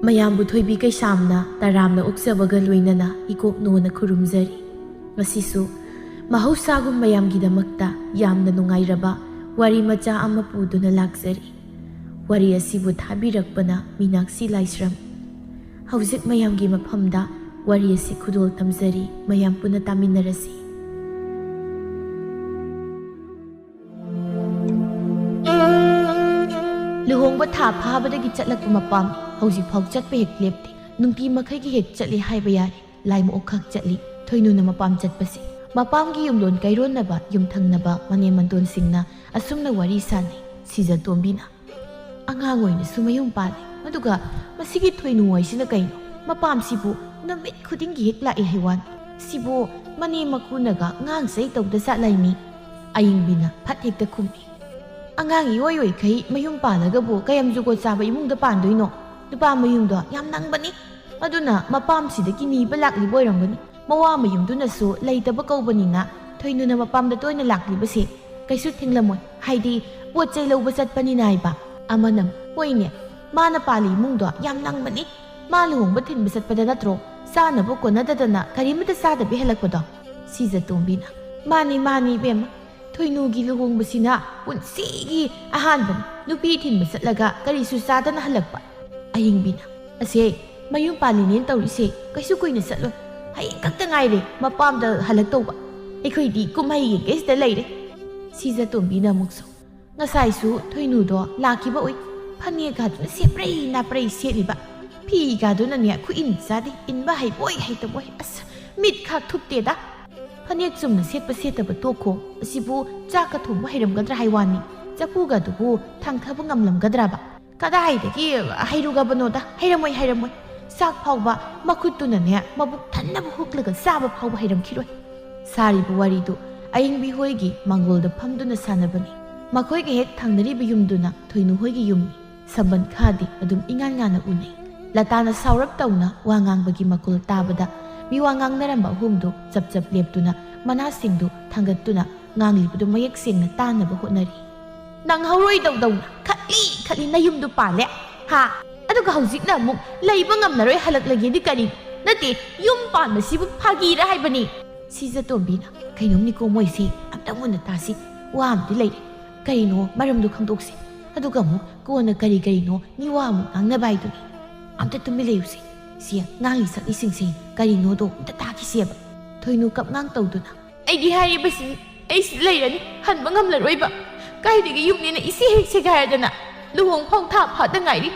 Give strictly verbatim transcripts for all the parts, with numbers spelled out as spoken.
ꯃꯌꯥꯝꯕꯨ ꯊꯣꯏꯕꯤ ꯀꯩꯁꯥꯝꯅ ꯇꯔꯥꯝꯅ ꯑꯣꯛꯆꯕꯒ ꯂꯣꯏꯅꯅ ꯏꯀꯣꯛ ꯅꯣꯅ ꯈꯨꯔꯨꯝꯖꯔꯤ꯫ ꯉꯁꯤꯁꯨ ꯃꯍꯧꯁꯥꯒꯨꯝ ꯃꯌꯥꯝꯒꯤꯗꯃꯛꯇ ꯌꯥꯝꯅ ꯅꯨꯡꯉꯥꯏꯔꯕ ꯋꯥꯔꯤ ꯃꯆꯥ ꯑꯃ ꯄꯨꯗꯨꯅ ꯂꯥꯛꯆꯔꯤ꯫ ꯋꯥꯔꯤ ꯑꯁꯤꯕꯨ ꯊꯥꯕꯤꯔꯛꯄꯅ ꯃꯤꯅꯥꯛꯁꯤ ꯂꯥꯏꯁ꯭ꯔꯝ꯫ ꯍꯧꯖꯤꯛ ꯃꯌꯥꯝꯒꯤ ꯃꯐꯝꯗ ꯋꯥꯔꯤ ꯑꯁꯤ ꯈꯨꯗꯣꯜ ꯇꯝꯖꯔꯤ, ꯃꯌꯥꯝ ꯄꯨꯟꯅ ꯇꯥꯃꯤꯟꯅꯔꯁꯤ꯫ ꯂꯨꯍꯣꯡꯕ ꯊꯥ ꯐꯥꯕꯗꯒꯤ ꯆꯠꯂꯛꯄ ꯃꯄꯥꯝ ꯍꯧꯖꯤꯛꯐꯥꯎ ꯆꯠꯄ ꯍꯦꯛ ꯂꯦꯞꯇꯦ꯫ ꯅꯨꯡꯇꯤ ꯃꯈꯩꯒꯤ ꯍꯦꯛ ꯆꯠꯂꯤ ꯍꯥꯏꯕ ꯌꯥꯔꯦ꯫ ꯂꯥꯏꯃꯣꯛꯈꯛ ꯆꯠꯂꯤ ꯊꯣꯏꯅꯨꯅ ꯃꯄꯥꯝ ꯆꯠꯄꯁꯦ꯫ ꯃꯄꯥꯝꯒꯤ ꯌꯨꯝꯂꯣꯟ ꯀꯩꯔꯣꯟꯅꯕ ꯌꯨꯝꯊꯪꯅꯕ ꯃꯅꯦꯝ ꯃꯟꯗꯣꯟꯁꯤꯡꯅ ꯑꯁꯨꯝꯅ ꯋꯥꯔꯤ ꯁꯥꯟꯅꯩ ꯁꯤꯖꯇꯣꯝꯕꯤꯅ꯫ "ꯑꯉꯥꯡ ꯑꯣꯏꯅꯁꯨ ꯃꯌꯨꯝ ꯄꯥꯜꯂꯤ, ꯑꯗꯨꯒ ꯃꯁꯤꯒꯤ ꯊꯣꯏꯅꯨ ꯍꯥꯏꯁꯤꯅ ꯀꯩꯅꯣ? ꯃꯄꯥꯝꯁꯤꯕꯨ ꯅꯨꯃꯤꯠ ꯈꯨꯗꯤꯡꯒꯤ ꯍꯦꯛ ꯂꯥꯛꯏ ꯍꯥꯏ ꯋꯥꯅꯤ꯫ ꯁꯤꯕꯨ ꯃꯅꯦꯝ ꯃꯀꯨꯅꯒ ꯉꯥꯡ ꯆꯩ ꯇꯧꯗ ꯖꯥꯠꯂꯥꯏꯃꯤ?" ꯑꯌꯤꯡꯕꯤꯅ ꯐꯠ ꯍꯦꯛꯇ ꯈꯨꯝꯃꯤ꯫ "ꯑꯉꯥꯡ ꯏꯑꯣꯏ ꯑꯣꯏꯈꯩ ꯃꯌꯨꯝ ꯄꯥꯜꯂꯒꯕꯨ ꯀꯌꯥꯝ ꯖꯨꯒꯣꯠ ꯆꯥꯕ ꯏꯃꯨꯡꯗ ꯄꯥꯟꯗꯣꯏꯅꯣ? ꯅꯨꯄꯥ ꯃꯌꯨꯝꯗꯣ ꯌꯥꯝ ꯅꯪꯕꯅꯤ꯫ ꯑꯗꯨꯅ ꯃꯄꯥꯝꯁꯤꯗꯒꯤ ꯅꯤꯕ ꯂꯥꯛꯂꯤꯕ ꯑꯣꯏꯔꯝꯒꯅꯤ꯫ ꯃꯋꯥ ꯃꯌꯨꯝꯗꯨꯅꯁꯨ ꯂꯩꯇꯕ ꯀꯧꯕꯅꯤꯅ ꯊꯣꯏꯅꯨꯅ ꯃꯄꯥꯝꯗ ꯇꯣꯏꯅ ꯂꯥꯛꯂꯤꯕꯁꯦ ꯀꯩꯁꯨ ꯊꯤꯡꯂꯝꯃꯣꯏ, ꯍꯥꯏꯗꯤ ꯄꯣꯠ ꯆꯩ ꯂꯧꯕ ꯆꯠꯄꯅꯤꯅ" ꯍꯥꯏꯕ꯫ ꯑꯃꯅ, "ꯍꯣꯏꯅꯦ, ꯃꯥꯅ ꯄꯥꯜꯂꯤ ꯏꯃꯨꯡꯗꯣ ꯌꯥꯝ ꯅꯪꯕꯅꯤ꯫ ꯃꯥ ꯂꯨꯍꯣꯡꯕ ꯊꯤꯟꯕ ꯆꯠꯄꯗ ꯅꯠꯇ꯭ꯔꯣ ꯆꯥꯅꯕ ꯀꯣꯟꯅꯗꯗꯅ ꯀꯔꯤꯃꯇ ꯆꯥꯗꯕꯤ ꯍꯜꯂꯛꯄꯗꯣ?" ꯁꯤꯖꯇꯣꯝꯕꯤꯅ, "ꯃꯥꯅꯤ, ꯃꯥꯅꯤ ꯏꯕꯦꯝꯃ, ꯊꯣꯏꯅꯨꯒꯤ ꯂꯨꯍꯣꯡꯕꯁꯤꯅ ꯄꯨꯟꯁꯤꯒꯤ ꯑꯍꯥꯟꯕꯅꯤ꯫ ꯅꯨꯄꯤ ꯊꯤꯟꯕ ꯆꯠꯂꯒ ꯀꯔꯤꯁꯨ ꯆꯥꯗꯅ ꯍꯜꯂꯛꯄ꯫" ꯑꯌꯤꯡꯕꯤꯅ, "ꯑꯁꯦ, ꯃꯌꯨꯝ ꯄꯥꯜꯂꯤꯅꯦꯅ ꯇꯧꯔꯤꯁꯦ ꯀꯩꯁꯨ ꯀꯨꯏꯅ ꯆꯠꯂꯣꯏ꯫ ꯍꯌꯦꯡ ꯈꯛꯇ ꯉꯥꯏꯔꯦ ꯃꯄꯥꯝꯗ ꯍꯜꯂꯛꯇꯧꯕ꯫ ꯑꯩꯈꯣꯏꯗꯤ ꯀꯨꯝꯍꯩ ꯌꯦꯡꯒꯦ ꯁꯤꯗ ꯂꯩꯔꯦ꯫" ꯁꯤꯖꯇꯣꯝꯕꯤꯅ ꯑꯃꯨꯛꯁꯨ, "ꯉꯁꯥꯏꯁꯨ ꯊꯣꯏꯅꯨꯗꯣ ꯂꯥꯛꯈꯤꯕ ꯎꯏ꯫ ꯐꯅꯦꯛꯀꯥꯗꯨꯅ ꯁꯦꯄ꯭ꯔꯩ ꯅꯥꯄ꯭ꯔꯩ ꯁꯦꯠꯂꯤꯕ꯫ ꯐꯤꯒꯥꯗꯨꯅꯅꯦ ꯈꯨꯏꯟ ꯆꯥꯗꯦ, ꯏꯟꯕ ꯍꯩꯕꯣꯏ ꯍꯩꯇꯕꯣꯏ꯫ ꯑꯁ, ꯃꯤꯠ ꯈꯥꯛ ꯊꯨꯞꯇꯦꯗ꯫ ꯐꯅꯦꯛ ꯆꯨꯝꯅ ꯁꯦꯠꯄ ꯁꯦꯠꯇꯕ ꯇꯣꯛꯈꯣ꯫ ꯑꯁꯤꯕꯨ ꯆꯥꯛꯀ ꯊꯣꯡꯕ ꯍꯩꯔꯝꯒꯗ꯭ꯔꯥ ꯍꯥꯏ ꯋꯥꯅꯤ꯫ ꯆꯐꯨꯒꯗꯨꯕꯨ ꯊꯥꯡꯊꯕ ꯉꯝꯂꯝꯒꯗ꯭ꯔꯕ? ꯀꯗꯥꯏꯗꯒꯤ ꯍꯩꯔꯨꯒꯕꯅꯣꯗ? ꯍꯩꯔꯝꯃꯣꯏ, ꯍꯩꯔꯝꯃꯣꯏ꯫ ꯆꯥꯛ ꯐꯥꯎꯕ ꯃꯈꯨꯠꯇꯨꯅꯅꯦ ꯃꯕꯨꯛ ꯊꯟꯅꯕ ꯍꯨꯛꯂꯒ ꯆꯥꯕ ꯐꯥꯎꯕ ꯍꯩꯔꯝꯈꯤꯔꯣꯏ꯫" ꯁꯥꯔꯤꯕ ꯋꯥꯔꯤꯗꯨ ꯑꯌꯤꯡꯕꯤ ꯍꯣꯏꯒꯤ ꯃꯥꯡꯒꯣꯜꯗ ꯐꯝꯗꯨꯅ ꯁꯥꯟꯅꯕꯅꯤ꯫ ꯃꯈꯣꯏꯒ ꯍꯦꯛ ꯊꯪꯅꯔꯤꯕ ꯌꯨꯝꯗꯨꯅ ꯊꯣꯏꯅꯨ ꯍꯣꯏꯒꯤ ꯌꯨꯝꯅꯤ꯫ ꯁꯝꯕꯟ ꯈꯥꯗꯤ ꯑꯗꯨꯝ ꯏꯉꯥꯟ ꯉꯥꯟꯅ ꯎꯅꯩ꯫ ꯂꯇꯥꯅ ꯁꯥꯎꯔꯞ ꯇꯧꯅ ꯋꯥ ꯉꯥꯡꯕꯒꯤ ꯃꯈꯣꯜ ꯇꯥꯕꯗ ꯃꯤꯋꯥ ꯉꯥꯡꯅꯔꯝꯕ ꯑꯍꯨꯝꯗꯨ ꯆꯞ ꯆꯞ ꯂꯦꯞꯇꯨꯅ ꯃꯅꯥꯁꯤꯡꯗꯨ ꯊꯥꯡꯒꯠꯇꯨꯅ ꯉꯥꯡꯂꯤꯕꯗꯨ ꯃꯌꯦꯛ ꯁꯦꯡꯅ ꯇꯥꯅꯕ ꯍꯣꯠꯅꯔꯤ꯫ "ꯅꯪꯍꯧꯔꯣꯏꯗꯧꯗꯧꯅ ꯈꯠꯂꯤ ꯈꯠꯂꯤ ꯅꯌꯨꯝꯗꯨ ꯄꯥꯜꯂꯦ, ꯍꯥ? ꯑꯗꯨꯒ ꯍꯧꯖꯤꯛꯅ ꯑꯃꯨꯛ ꯂꯩꯕ ꯉꯝꯂꯔꯣꯏ ꯍꯜꯂꯛꯂꯒꯦꯗꯤ ꯀꯔꯤ? ꯅꯠꯇꯦ, ꯌꯨꯝ ꯄꯥꯟꯕꯁꯤꯕꯨ ꯐꯥꯒꯤꯔ ꯍꯥꯏꯕꯅꯤ?" ꯁꯤꯖꯇꯣꯝꯕꯤꯅ, "ꯀꯩꯅꯣꯝꯅꯤꯀꯣ ꯃꯣꯏꯁꯦ, ꯑꯝꯇ ꯃꯨꯟꯅ ꯇꯥꯁꯤ꯫ ꯋꯥ ꯑꯃꯗꯤ ꯂꯩꯔꯦ꯫ ꯀꯔꯤꯅꯣ ꯃꯔꯝꯗꯣ ꯈꯪꯗꯣꯛꯁꯤ꯫ ꯑꯗꯨꯒ ꯑꯃꯨꯛ ꯀꯣꯟꯅ ꯀꯔꯤ ꯀꯔꯤꯅꯣ ꯃꯤꯋꯥ ꯑꯃꯨꯛ ꯉꯥꯡꯅꯕ ꯍꯥꯏꯗꯨꯅꯤ꯫ ꯑꯝꯇ ꯇꯨꯃꯤꯟ ꯂꯩꯌꯨꯁꯦ꯫ ꯁꯤ ꯉꯥꯡꯂꯤ ꯁꯛꯂꯤꯁꯤꯡꯁꯦ ꯀꯔꯤꯅꯣꯗꯣ ꯑꯝꯇ ꯇꯥꯈꯤꯁꯦꯕ꯫" ꯊꯣꯏꯅꯨ ꯀꯞꯉꯥꯡ ꯇꯧꯗꯨꯅ, "ꯑꯩꯗꯤ ꯍꯥꯏꯔꯤꯕꯁꯤꯅꯤ, ꯑꯩ ꯁꯤ ꯂꯩꯔꯅꯤ, ꯍꯟꯕ ꯉꯝꯂꯔꯣꯏꯕ꯫ ꯀꯥꯏꯗꯒꯤ ꯌꯨꯝꯅꯦꯅ ꯏꯁꯦ ꯍꯦꯛ ꯁꯦꯒꯥꯏꯔꯗꯅ꯫ ꯂꯨꯍꯣꯡ ꯐꯥꯎ ꯊꯥ ꯐꯥꯗ ꯉꯥꯏꯔꯤ꯫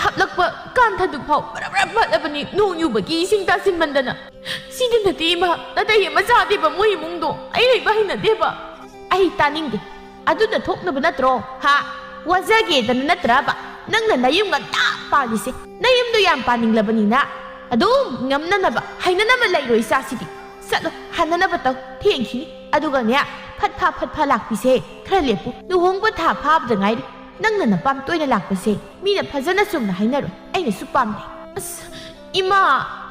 ꯍꯥꯞꯂꯛꯄ ꯀꯥꯟꯊꯗꯨ ꯐꯥꯎ ꯕꯔ ꯕꯔ ꯄꯠꯂꯕꯅꯤ, ꯅꯣꯡ ꯌꯨꯕꯒꯤ ꯏꯁꯤꯡ ꯇꯥꯁꯤꯟꯃꯟꯗꯅ꯫ ꯁꯤꯗꯤ ꯅꯠꯇꯦ ꯏꯃꯥ, ꯅꯥꯇꯩ ꯑꯃ ꯆꯥꯗꯦꯕ ꯃꯣꯏ ꯏꯃꯨꯡꯗꯣ꯫ ꯑꯩ ꯂꯩꯕ ꯍꯩꯅꯗꯦꯕ꯫" "ꯑꯩ ꯇꯥꯅꯤꯡꯗꯦ꯫ ꯑꯗꯨꯅ ꯊꯣꯛꯅꯕ ꯅꯠꯇ꯭ꯔꯣ, ꯍꯥ? ꯋꯥꯖꯒꯦꯗꯅ ꯅꯠꯇ꯭ꯔꯕ ꯅꯪꯅ ꯅꯌꯨꯝ ꯉꯟꯇꯥ ꯄꯥꯜꯂꯤꯁꯦ? ꯅꯌꯨꯝꯗꯣ ꯌꯥꯝ ꯄꯥꯅꯤꯡꯂꯕꯅꯤꯅ ꯑꯗꯨꯝ ꯉꯝꯅꯅꯕ, ꯍꯩꯅꯅꯕ ꯂꯩꯔꯣꯏ ꯏꯆꯥꯁꯤꯗꯤ꯫ ꯆꯠꯂꯣ, ꯍꯟꯅꯅꯕ ꯇꯧ, ꯊꯦꯡꯈꯤꯅꯤ꯫ ꯑꯗꯨꯒꯅꯦ, ꯐꯠ ꯐꯥ ꯐꯠ ꯐꯥ ꯂꯥꯛꯄꯤꯁꯦ ꯈꯔ ꯂꯦꯞꯄꯨ꯫ ꯂꯨꯍꯣꯡꯕ ꯊꯥ ꯐꯥꯕꯗ ꯉꯥꯏꯔꯤ꯫ ꯅꯪꯅ ꯅꯄꯥꯝ ꯇꯣꯏꯅ ꯂꯥꯛꯄꯁꯦ ꯃꯤꯅ ꯐꯖꯅ ꯆꯨꯝꯅ ꯍꯥꯏꯅꯔꯣꯏ꯫ ꯑꯩꯅꯁꯨ ꯄꯥꯝꯗꯦ꯫" "ꯑꯁ, ꯏꯃꯥ,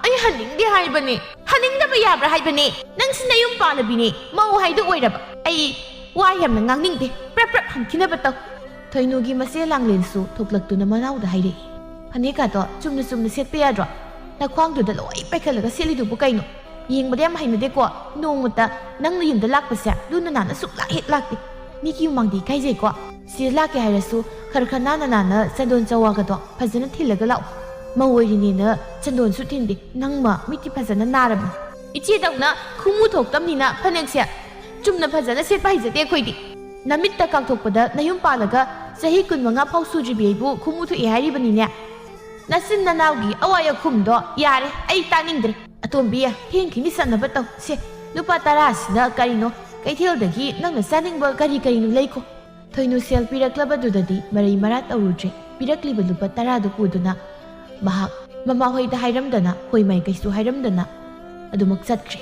ꯑꯩ ꯍꯟꯅꯤꯡꯗꯦ ꯍꯥꯏꯕꯅꯦ꯫" "ꯍꯟꯅꯤꯡꯗꯕ ꯌꯥꯕ꯭ꯔꯥ ꯍꯥꯏꯕꯅꯦ? ꯅꯪꯁꯤ ꯅꯌꯨꯝ ꯄꯥꯜꯂꯕꯤꯅꯦ, ꯃꯧ ꯍꯥꯏꯗꯣ ꯑꯣꯏꯔꯕ꯫" "ꯑꯩ ꯋꯥ ꯌꯥꯝꯅ ꯉꯥꯡꯅꯤꯡꯗꯦ, ꯄ꯭ꯔꯞ ꯄ꯭ꯔꯞ ꯍꯟꯈꯤꯅꯕ ꯇꯧ꯫" ꯊꯣꯏꯅꯨꯒꯤ ꯃꯆꯦ ꯂꯥꯡꯂꯦꯟꯁꯨ ꯊꯣꯛꯂꯛꯇꯨꯅ ꯃꯅꯥꯎꯗ ꯍꯥꯏꯔꯛꯏ, "ꯐꯅꯦꯛꯀꯥꯗꯣ ꯆꯨꯝꯅ ꯆꯨꯝꯅ ꯁꯦꯠꯄ ꯌꯥꯗ꯭ꯔꯣ? ꯅꯈ꯭ꯋꯥꯡꯗꯨꯗ ꯂꯣꯏ ꯄꯥꯏꯈꯠꯂꯒ ꯁꯦꯠꯂꯤꯗꯨꯕꯨ ꯀꯩꯅꯣ? ꯌꯦꯡꯕꯗ ꯌꯥꯝ ꯍꯩꯅꯗꯦꯀꯣ꯫ ꯅꯣꯡꯃꯇ ꯅꯪꯅ ꯌꯨꯝꯗ ꯂꯥꯛꯄꯁꯦ ꯂꯨꯅ ꯅꯥꯟꯅ ꯁꯨꯛꯂꯥꯛ ꯍꯦꯛ ꯂꯥꯛꯇꯦ꯫ ꯃꯤꯒꯤ ꯃꯃꯥꯡꯗ ꯏꯀꯥꯏꯖꯩꯀꯣ꯫ ꯁꯤꯗ ꯂꯥꯛꯀꯦ ꯍꯥꯏꯔꯁꯨ ꯈꯔ ꯈꯔ ꯅꯥꯟꯅ ꯅꯥꯟꯅ ꯆꯟꯗꯣꯟ ꯆꯋꯥꯒꯗꯣ ꯐꯖꯅ ꯊꯤꯜꯂꯒ ꯂꯥꯛꯑꯣ꯫ ꯃꯧ ꯑꯣꯏꯔꯤꯅꯦꯅ ꯆꯟꯗꯣꯟꯁꯨ ꯊꯤꯟꯗꯦ꯫ ꯅꯪꯃ ꯃꯤꯠꯇꯤ ꯐꯖꯅ ꯅꯥꯔꯕꯅꯤ꯫" "ꯏꯆꯦꯗꯧꯅ ꯈꯨꯃꯨ ꯊꯣꯛꯇꯝꯅꯤꯅ ꯐꯅꯦꯛꯁꯦ ꯆꯨꯝꯅ ꯐꯖꯅ ꯁꯦꯠꯄ ꯍꯩꯖꯗꯦ ꯑꯩꯈꯣꯏꯗꯤ꯫" "ꯅꯃꯤꯠꯇ ꯀꯥꯎꯊꯣꯛꯄꯗ ꯅꯌꯨꯝ ꯄꯥꯜꯂꯒ ꯆꯍꯤ ꯀꯨꯟꯃꯉꯥ ꯐꯥꯎ ꯁꯨꯗ꯭ꯔꯤꯕꯤ ꯑꯩꯕꯨ ꯈꯨꯃꯨ ꯊꯣꯛꯑꯦ ꯍꯥꯏꯔꯤꯕꯅꯤꯅꯦ?" "ꯅꯆꯤꯟ ꯅꯅꯥꯎꯒꯤ ꯑꯋꯥꯏ ꯑꯈꯨꯝꯗꯣ ꯌꯥꯔꯦ, ꯑꯩ ꯇꯥꯅꯤꯡꯗ꯭ꯔꯦ꯫ ꯑꯇꯣꯝꯕꯤ, ꯊꯦꯡꯈꯤꯅꯤ, ꯆꯠꯅꯕ ꯇꯧ꯫ ꯁꯦ, ꯂꯨꯄꯥ ꯇꯔꯥꯁꯤꯅ ꯀꯔꯤꯅꯣ? ꯀꯩꯊꯦꯜꯗꯒꯤ ꯅꯪꯅ ꯆꯥꯅꯤꯡꯕ ꯀꯔꯤ ꯀꯔꯤꯅꯣ ꯂꯩꯈꯣ꯫" ꯊꯣꯏꯅꯨ ꯁꯦꯜ ꯄꯤꯔꯛꯂꯕꯗꯨꯗꯗꯤ ꯃꯔꯩ ꯃꯔꯥ ꯇꯧꯔꯨꯗ꯭ꯔꯦ꯫ ꯄꯤꯔꯛꯂꯤꯕ ꯂꯨꯄꯥ ꯇꯔꯥꯗꯨ ꯄꯨꯗꯨꯅ ꯃꯍꯥꯛ ꯃꯃꯥꯍꯣꯏꯗ ꯍꯥꯏꯔꯝꯗꯅ, ꯍꯣꯏ ꯃꯥꯏ ꯀꯩꯁꯨ ꯍꯥꯏꯔꯝꯗꯅ ꯑꯗꯨꯃꯛ ꯆꯠꯈ꯭ꯔꯦ꯫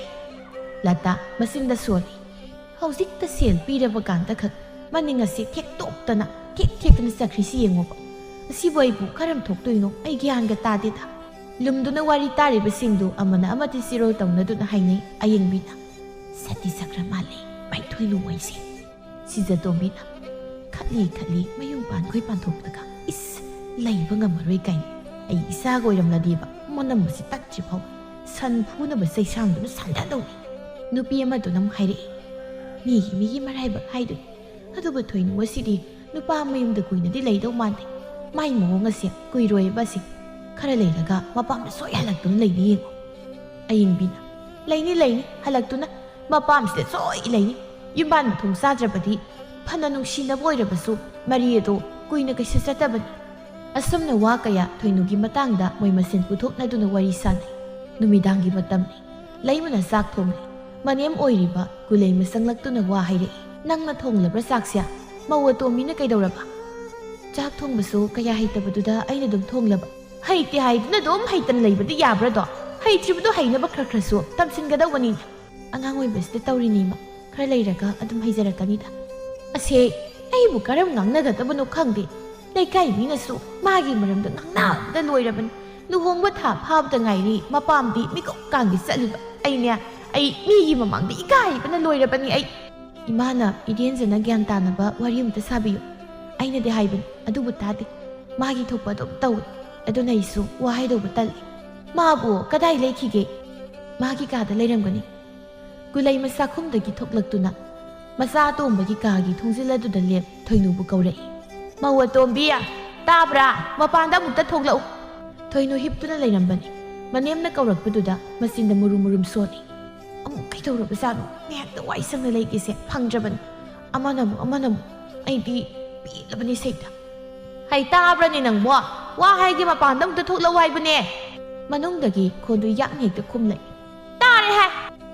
ꯂꯇꯥ ꯃꯆꯤꯟꯗ ꯁꯣꯜꯂꯤ꯫ "ꯍꯧꯖꯤꯛꯇ ꯁꯦꯜ ꯄꯤꯔꯕ ꯀꯥꯟꯗ ꯈꯛ ꯃꯅꯤꯡ ꯑꯁꯤ ꯊꯦꯛꯇꯣꯛꯇꯅ, ꯊꯦꯛ ꯊꯦꯛꯇꯅ ꯆꯠꯈ꯭ꯔꯤꯁꯤ ꯌꯦꯡꯉꯣꯕ꯫ ꯑꯁꯤꯕꯨ ꯑꯩꯕꯨ ꯀꯔꯝ ꯊꯣꯛꯇꯣꯏꯅꯣ? ꯑꯩ ꯒ꯭ꯌꯥꯟꯒ ꯇꯥꯗꯦꯗ꯫" ꯂꯨꯝꯗꯨꯅ ꯋꯥꯔꯤ ꯇꯥꯔꯤꯕꯁꯤꯡꯗꯨ ꯑꯃꯅ ꯑꯃ ꯇꯤꯆꯤꯔꯣ ꯇꯧꯅꯗꯨꯅ ꯍꯥꯏꯅꯩ꯫ ꯑꯌꯦꯡꯕꯤꯅ, "ꯁꯇꯤ ꯆꯀ꯭ꯔ ꯃꯥꯜꯂꯦ, ꯃꯩꯊꯣꯏ ꯅꯣꯡꯃꯩꯁꯦ"꯫ ꯁꯤꯖꯇꯣꯝꯕꯤꯅ, "ꯈꯠꯂꯤ ꯈꯠꯂꯤ, ꯃꯌꯨꯝ ꯄꯥꯟꯈꯣꯏ ꯄꯥꯟꯊꯣꯛꯂꯒ, ꯏꯁ, ꯂꯩꯕ ꯉꯝꯃꯔꯣꯏ ꯀꯥꯏꯅ꯫ ꯑꯩ ꯏꯆꯥꯒ ꯑꯣꯏꯔꯝꯂꯗꯤꯕ, ꯃꯅꯝ ꯑꯁꯤ ꯇꯠꯇ꯭ꯔꯤꯐꯥꯎ ꯁꯟ ꯐꯨꯅꯕ ꯆꯩꯁꯥꯡꯗꯨꯅ ꯁꯥꯟꯗꯗꯧꯅꯤ"꯫ ꯅꯨꯄꯤ ꯑꯃꯗꯨꯅ ꯑꯃꯨꯛ ꯍꯥꯏꯔꯛꯏ, "ꯃꯤꯒꯤ ꯃꯤꯒꯤ ꯃꯔꯥꯏꯕꯛ ꯍꯥꯏꯗꯨꯅꯤ꯫ ꯑꯗꯨꯕꯨ ꯊꯣꯏꯅꯨ ꯑꯁꯤꯗꯤ ꯅꯨꯄꯥ ꯃꯌꯨꯝꯗ ꯀꯨꯏꯅꯗꯤ ꯂꯩꯗꯧ ꯃꯥꯟꯗꯦ꯫ ꯃꯥꯏ ꯃꯑꯣꯡ ꯑꯁꯦ ꯀꯨꯏꯔꯣꯏꯕ ꯑꯁꯤ꯫ ꯈꯔ ꯂꯩꯔꯒ ꯃꯄꯥꯝꯗ ꯁꯣꯏ ꯍꯜꯂꯛꯇꯨꯅ ꯂꯩꯅꯤ ꯌꯦꯡꯉꯣ"꯫ ꯑꯌꯤꯡꯕꯤꯅ, "ꯂꯩꯅꯤ, ꯂꯩꯅꯤ, ꯍꯜꯂꯛꯇꯨꯅ ꯃꯄꯥꯝꯁꯤꯗ ꯁꯣꯏ ꯂꯩꯅꯤ꯫ ꯌꯨꯝꯕꯥꯟ ꯃꯊꯣꯡ ꯆꯥꯗ꯭ꯔꯕꯗꯤ ꯐꯅ ꯅꯨꯡꯁꯤꯅꯕ ꯑꯣꯏꯔꯕꯁꯨ ꯃꯔꯤ ꯑꯗꯣ ꯀꯨꯏꯅ ꯀꯩꯁꯨ ꯆꯠꯇꯕꯅꯤ"꯫ ꯑꯁꯨꯝꯅ ꯋꯥ ꯀꯌꯥ ꯊꯣꯏꯅꯨꯒꯤ ꯃꯇꯥꯡꯗ ꯃꯣꯏ ꯃꯁꯦꯟ ꯄꯨꯊꯣꯛꯅꯗꯨꯅ ꯋꯥꯔꯤ ꯁꯥꯟꯅꯩ꯫ ꯅꯨꯃꯤꯗꯥꯡꯒꯤ ꯃꯇꯝꯅꯤ꯫ ꯂꯩꯃꯅ ꯆꯥꯛ ꯊꯣꯡꯂꯤ꯫ ꯃꯅꯦꯝ ꯑꯣꯏꯔꯤꯕ ꯀꯨꯂꯩꯃ ꯆꯪꯂꯛꯇꯨꯅ ꯋꯥ ꯍꯥꯏꯔꯛꯏ, "ꯅꯪꯅ ꯊꯣꯡꯂꯕ꯭ꯔꯥ ꯆꯥꯛꯁꯦ? ꯃꯧ ꯑꯇꯣꯝꯕꯤꯅ ꯀꯩꯗꯧꯔꯕ?" "ꯆꯥꯛ ꯊꯣꯡꯕꯁꯨ ꯀꯌꯥ ꯍꯩꯇꯕꯗꯨꯗ ꯑꯩꯅ ꯑꯗꯨꯝ ꯊꯣꯡꯂꯕ"꯫ "ꯍꯩꯇꯦ ꯍꯥꯏꯗꯨꯅ ꯑꯗꯨꯝ ꯍꯩꯇꯅ ꯂꯩꯕꯗꯤ ꯌꯥꯕ꯭ꯔꯥꯗꯣ? ꯍꯩꯇ꯭ꯔꯤꯕꯗꯣ ꯍꯩꯅꯕ ꯈꯔ ꯈꯔꯁꯨ ꯇꯝꯁꯤꯟꯒꯗꯧꯕꯅꯤꯅꯦ꯫ ꯑꯉꯥꯡ ꯑꯣꯏꯕꯁꯤꯗ ꯇꯧꯔꯤꯅꯤꯃ, ꯈꯔ ꯂꯩꯔꯒ ꯑꯗꯨꯝ ꯍꯩꯖꯔꯛꯀꯅꯤꯗ"꯫ "ꯑꯁꯦ, ꯑꯩꯕꯨ ꯀꯔꯝ ꯉꯥꯡꯅꯒꯗꯕꯅꯣ ꯈꯪꯗꯦ꯫ ꯂꯩꯀꯥꯏ ꯃꯤꯅꯁꯨ ꯃꯥꯒꯤ ꯃꯔꯝꯗ ꯉꯥꯡꯅꯕꯗ ꯂꯣꯏꯔꯕꯅꯤ꯫ ꯂꯨꯍꯣꯡꯕ ꯊꯥ ꯐꯥꯕꯗ ꯉꯥꯏꯔꯤ ꯃꯄꯥꯝꯗꯤ ꯃꯤꯀꯨꯞ ꯀꯥꯡꯒꯤ ꯆꯠꯂꯤꯕ꯫ ꯑꯩꯅꯦ, ꯑꯩ ꯃꯤꯒꯤ ꯃꯃꯥꯡꯗ ꯏꯀꯥꯏꯕꯅ ꯂꯣꯏꯔꯕꯅꯤ ꯑꯩ"꯫ ꯏꯃꯥꯅ ꯏꯔꯦꯟꯖꯅ ꯒ꯭ꯌꯥꯟ ꯇꯥꯅꯕ ꯋꯥꯔꯤ ꯑꯃꯇ ꯁꯥꯕꯤꯌꯨ꯫ ꯑꯩꯅꯗꯤ ꯍꯥꯏꯕꯅꯤ, ꯑꯗꯨꯕꯨ ꯇꯥꯗꯦ꯫ ꯃꯥꯒꯤ ꯊꯣꯛꯄ ꯑꯗꯨꯝ ꯇꯧꯏ꯫ ꯑꯗꯨꯅ ꯑꯩꯁꯨ ꯋꯥ ꯍꯥꯏꯗꯧꯕ ꯇꯜꯂꯤ꯫ "ꯃꯥꯕꯨ ꯀꯗꯥꯏ ꯂꯩꯈꯤꯒꯦ?" "ꯃꯥꯒꯤ ꯀꯥꯗ ꯂꯩꯔꯝꯒꯅꯤ"꯫ ꯀꯨꯂꯩꯃ ꯆꯥꯛꯈꯨꯝꯗꯒꯤ ꯊꯣꯛꯂꯛꯇꯨꯅ ꯃꯆꯥ ꯑꯇꯣꯝꯕꯒꯤ ꯀꯥꯒꯤ ꯊꯣꯡꯖꯤꯜ ꯑꯗꯨꯗ ꯂꯦꯞ ꯊꯣꯏꯅꯨꯕꯨ ꯀꯧꯔꯛꯏ꯫ "ꯃꯧ ꯑꯇꯣꯝꯕꯤ, ꯇꯥꯕ꯭ꯔꯥ? ꯃꯄꯥꯟꯗ ꯑꯃꯨꯛꯇ ꯊꯣꯛꯂꯛꯎ"꯫ ꯊꯣꯏꯅꯨ ꯍꯤꯞꯇꯨꯅ ꯂꯩꯔꯝꯕꯅꯤ꯫ ꯃꯅꯦꯝꯅ ꯀꯧꯔꯛꯄꯗꯨꯗ ꯃꯆꯤꯟꯗ ꯃꯨꯔꯨꯝ ꯃꯨꯔꯨꯝ ꯁꯣꯜꯂꯤ꯫ "ꯑꯃꯨꯛ ꯀꯩꯗꯧꯔꯕꯖꯥꯠꯅꯣ? ꯉꯥꯏꯍꯥꯛꯇ ꯋꯥꯏ ꯁꯪꯅ ꯂꯩꯒꯦꯁꯦ ꯐꯪꯗ꯭ꯔꯕꯅꯤ꯫ ꯑꯃꯅ ꯑꯃꯨꯛ, ꯑꯃꯅ ꯑꯃꯨꯛ꯫ ꯑꯩꯗꯤ ꯄꯦꯜꯂꯕꯅꯤ ꯁꯩꯇ"꯫ "ꯍꯩ, ꯇꯥꯕ꯭ꯔꯅꯦ ꯅꯪꯕꯣ? ꯋꯥ ꯍꯥꯏꯒꯦ ꯃꯄꯥꯟꯗ ꯑꯃꯨꯛꯇ ꯊꯣꯛꯂꯛꯎ ꯍꯥꯏꯕꯅꯦ"꯫ ꯃꯅꯨꯡꯗꯒꯤ ꯈꯣꯟꯗꯨ ꯌꯥꯛꯅ ꯍꯦꯛꯇ ꯈꯨꯝꯂꯛꯏ꯫ "ꯇꯥꯔꯦ ꯍꯥꯏ꯫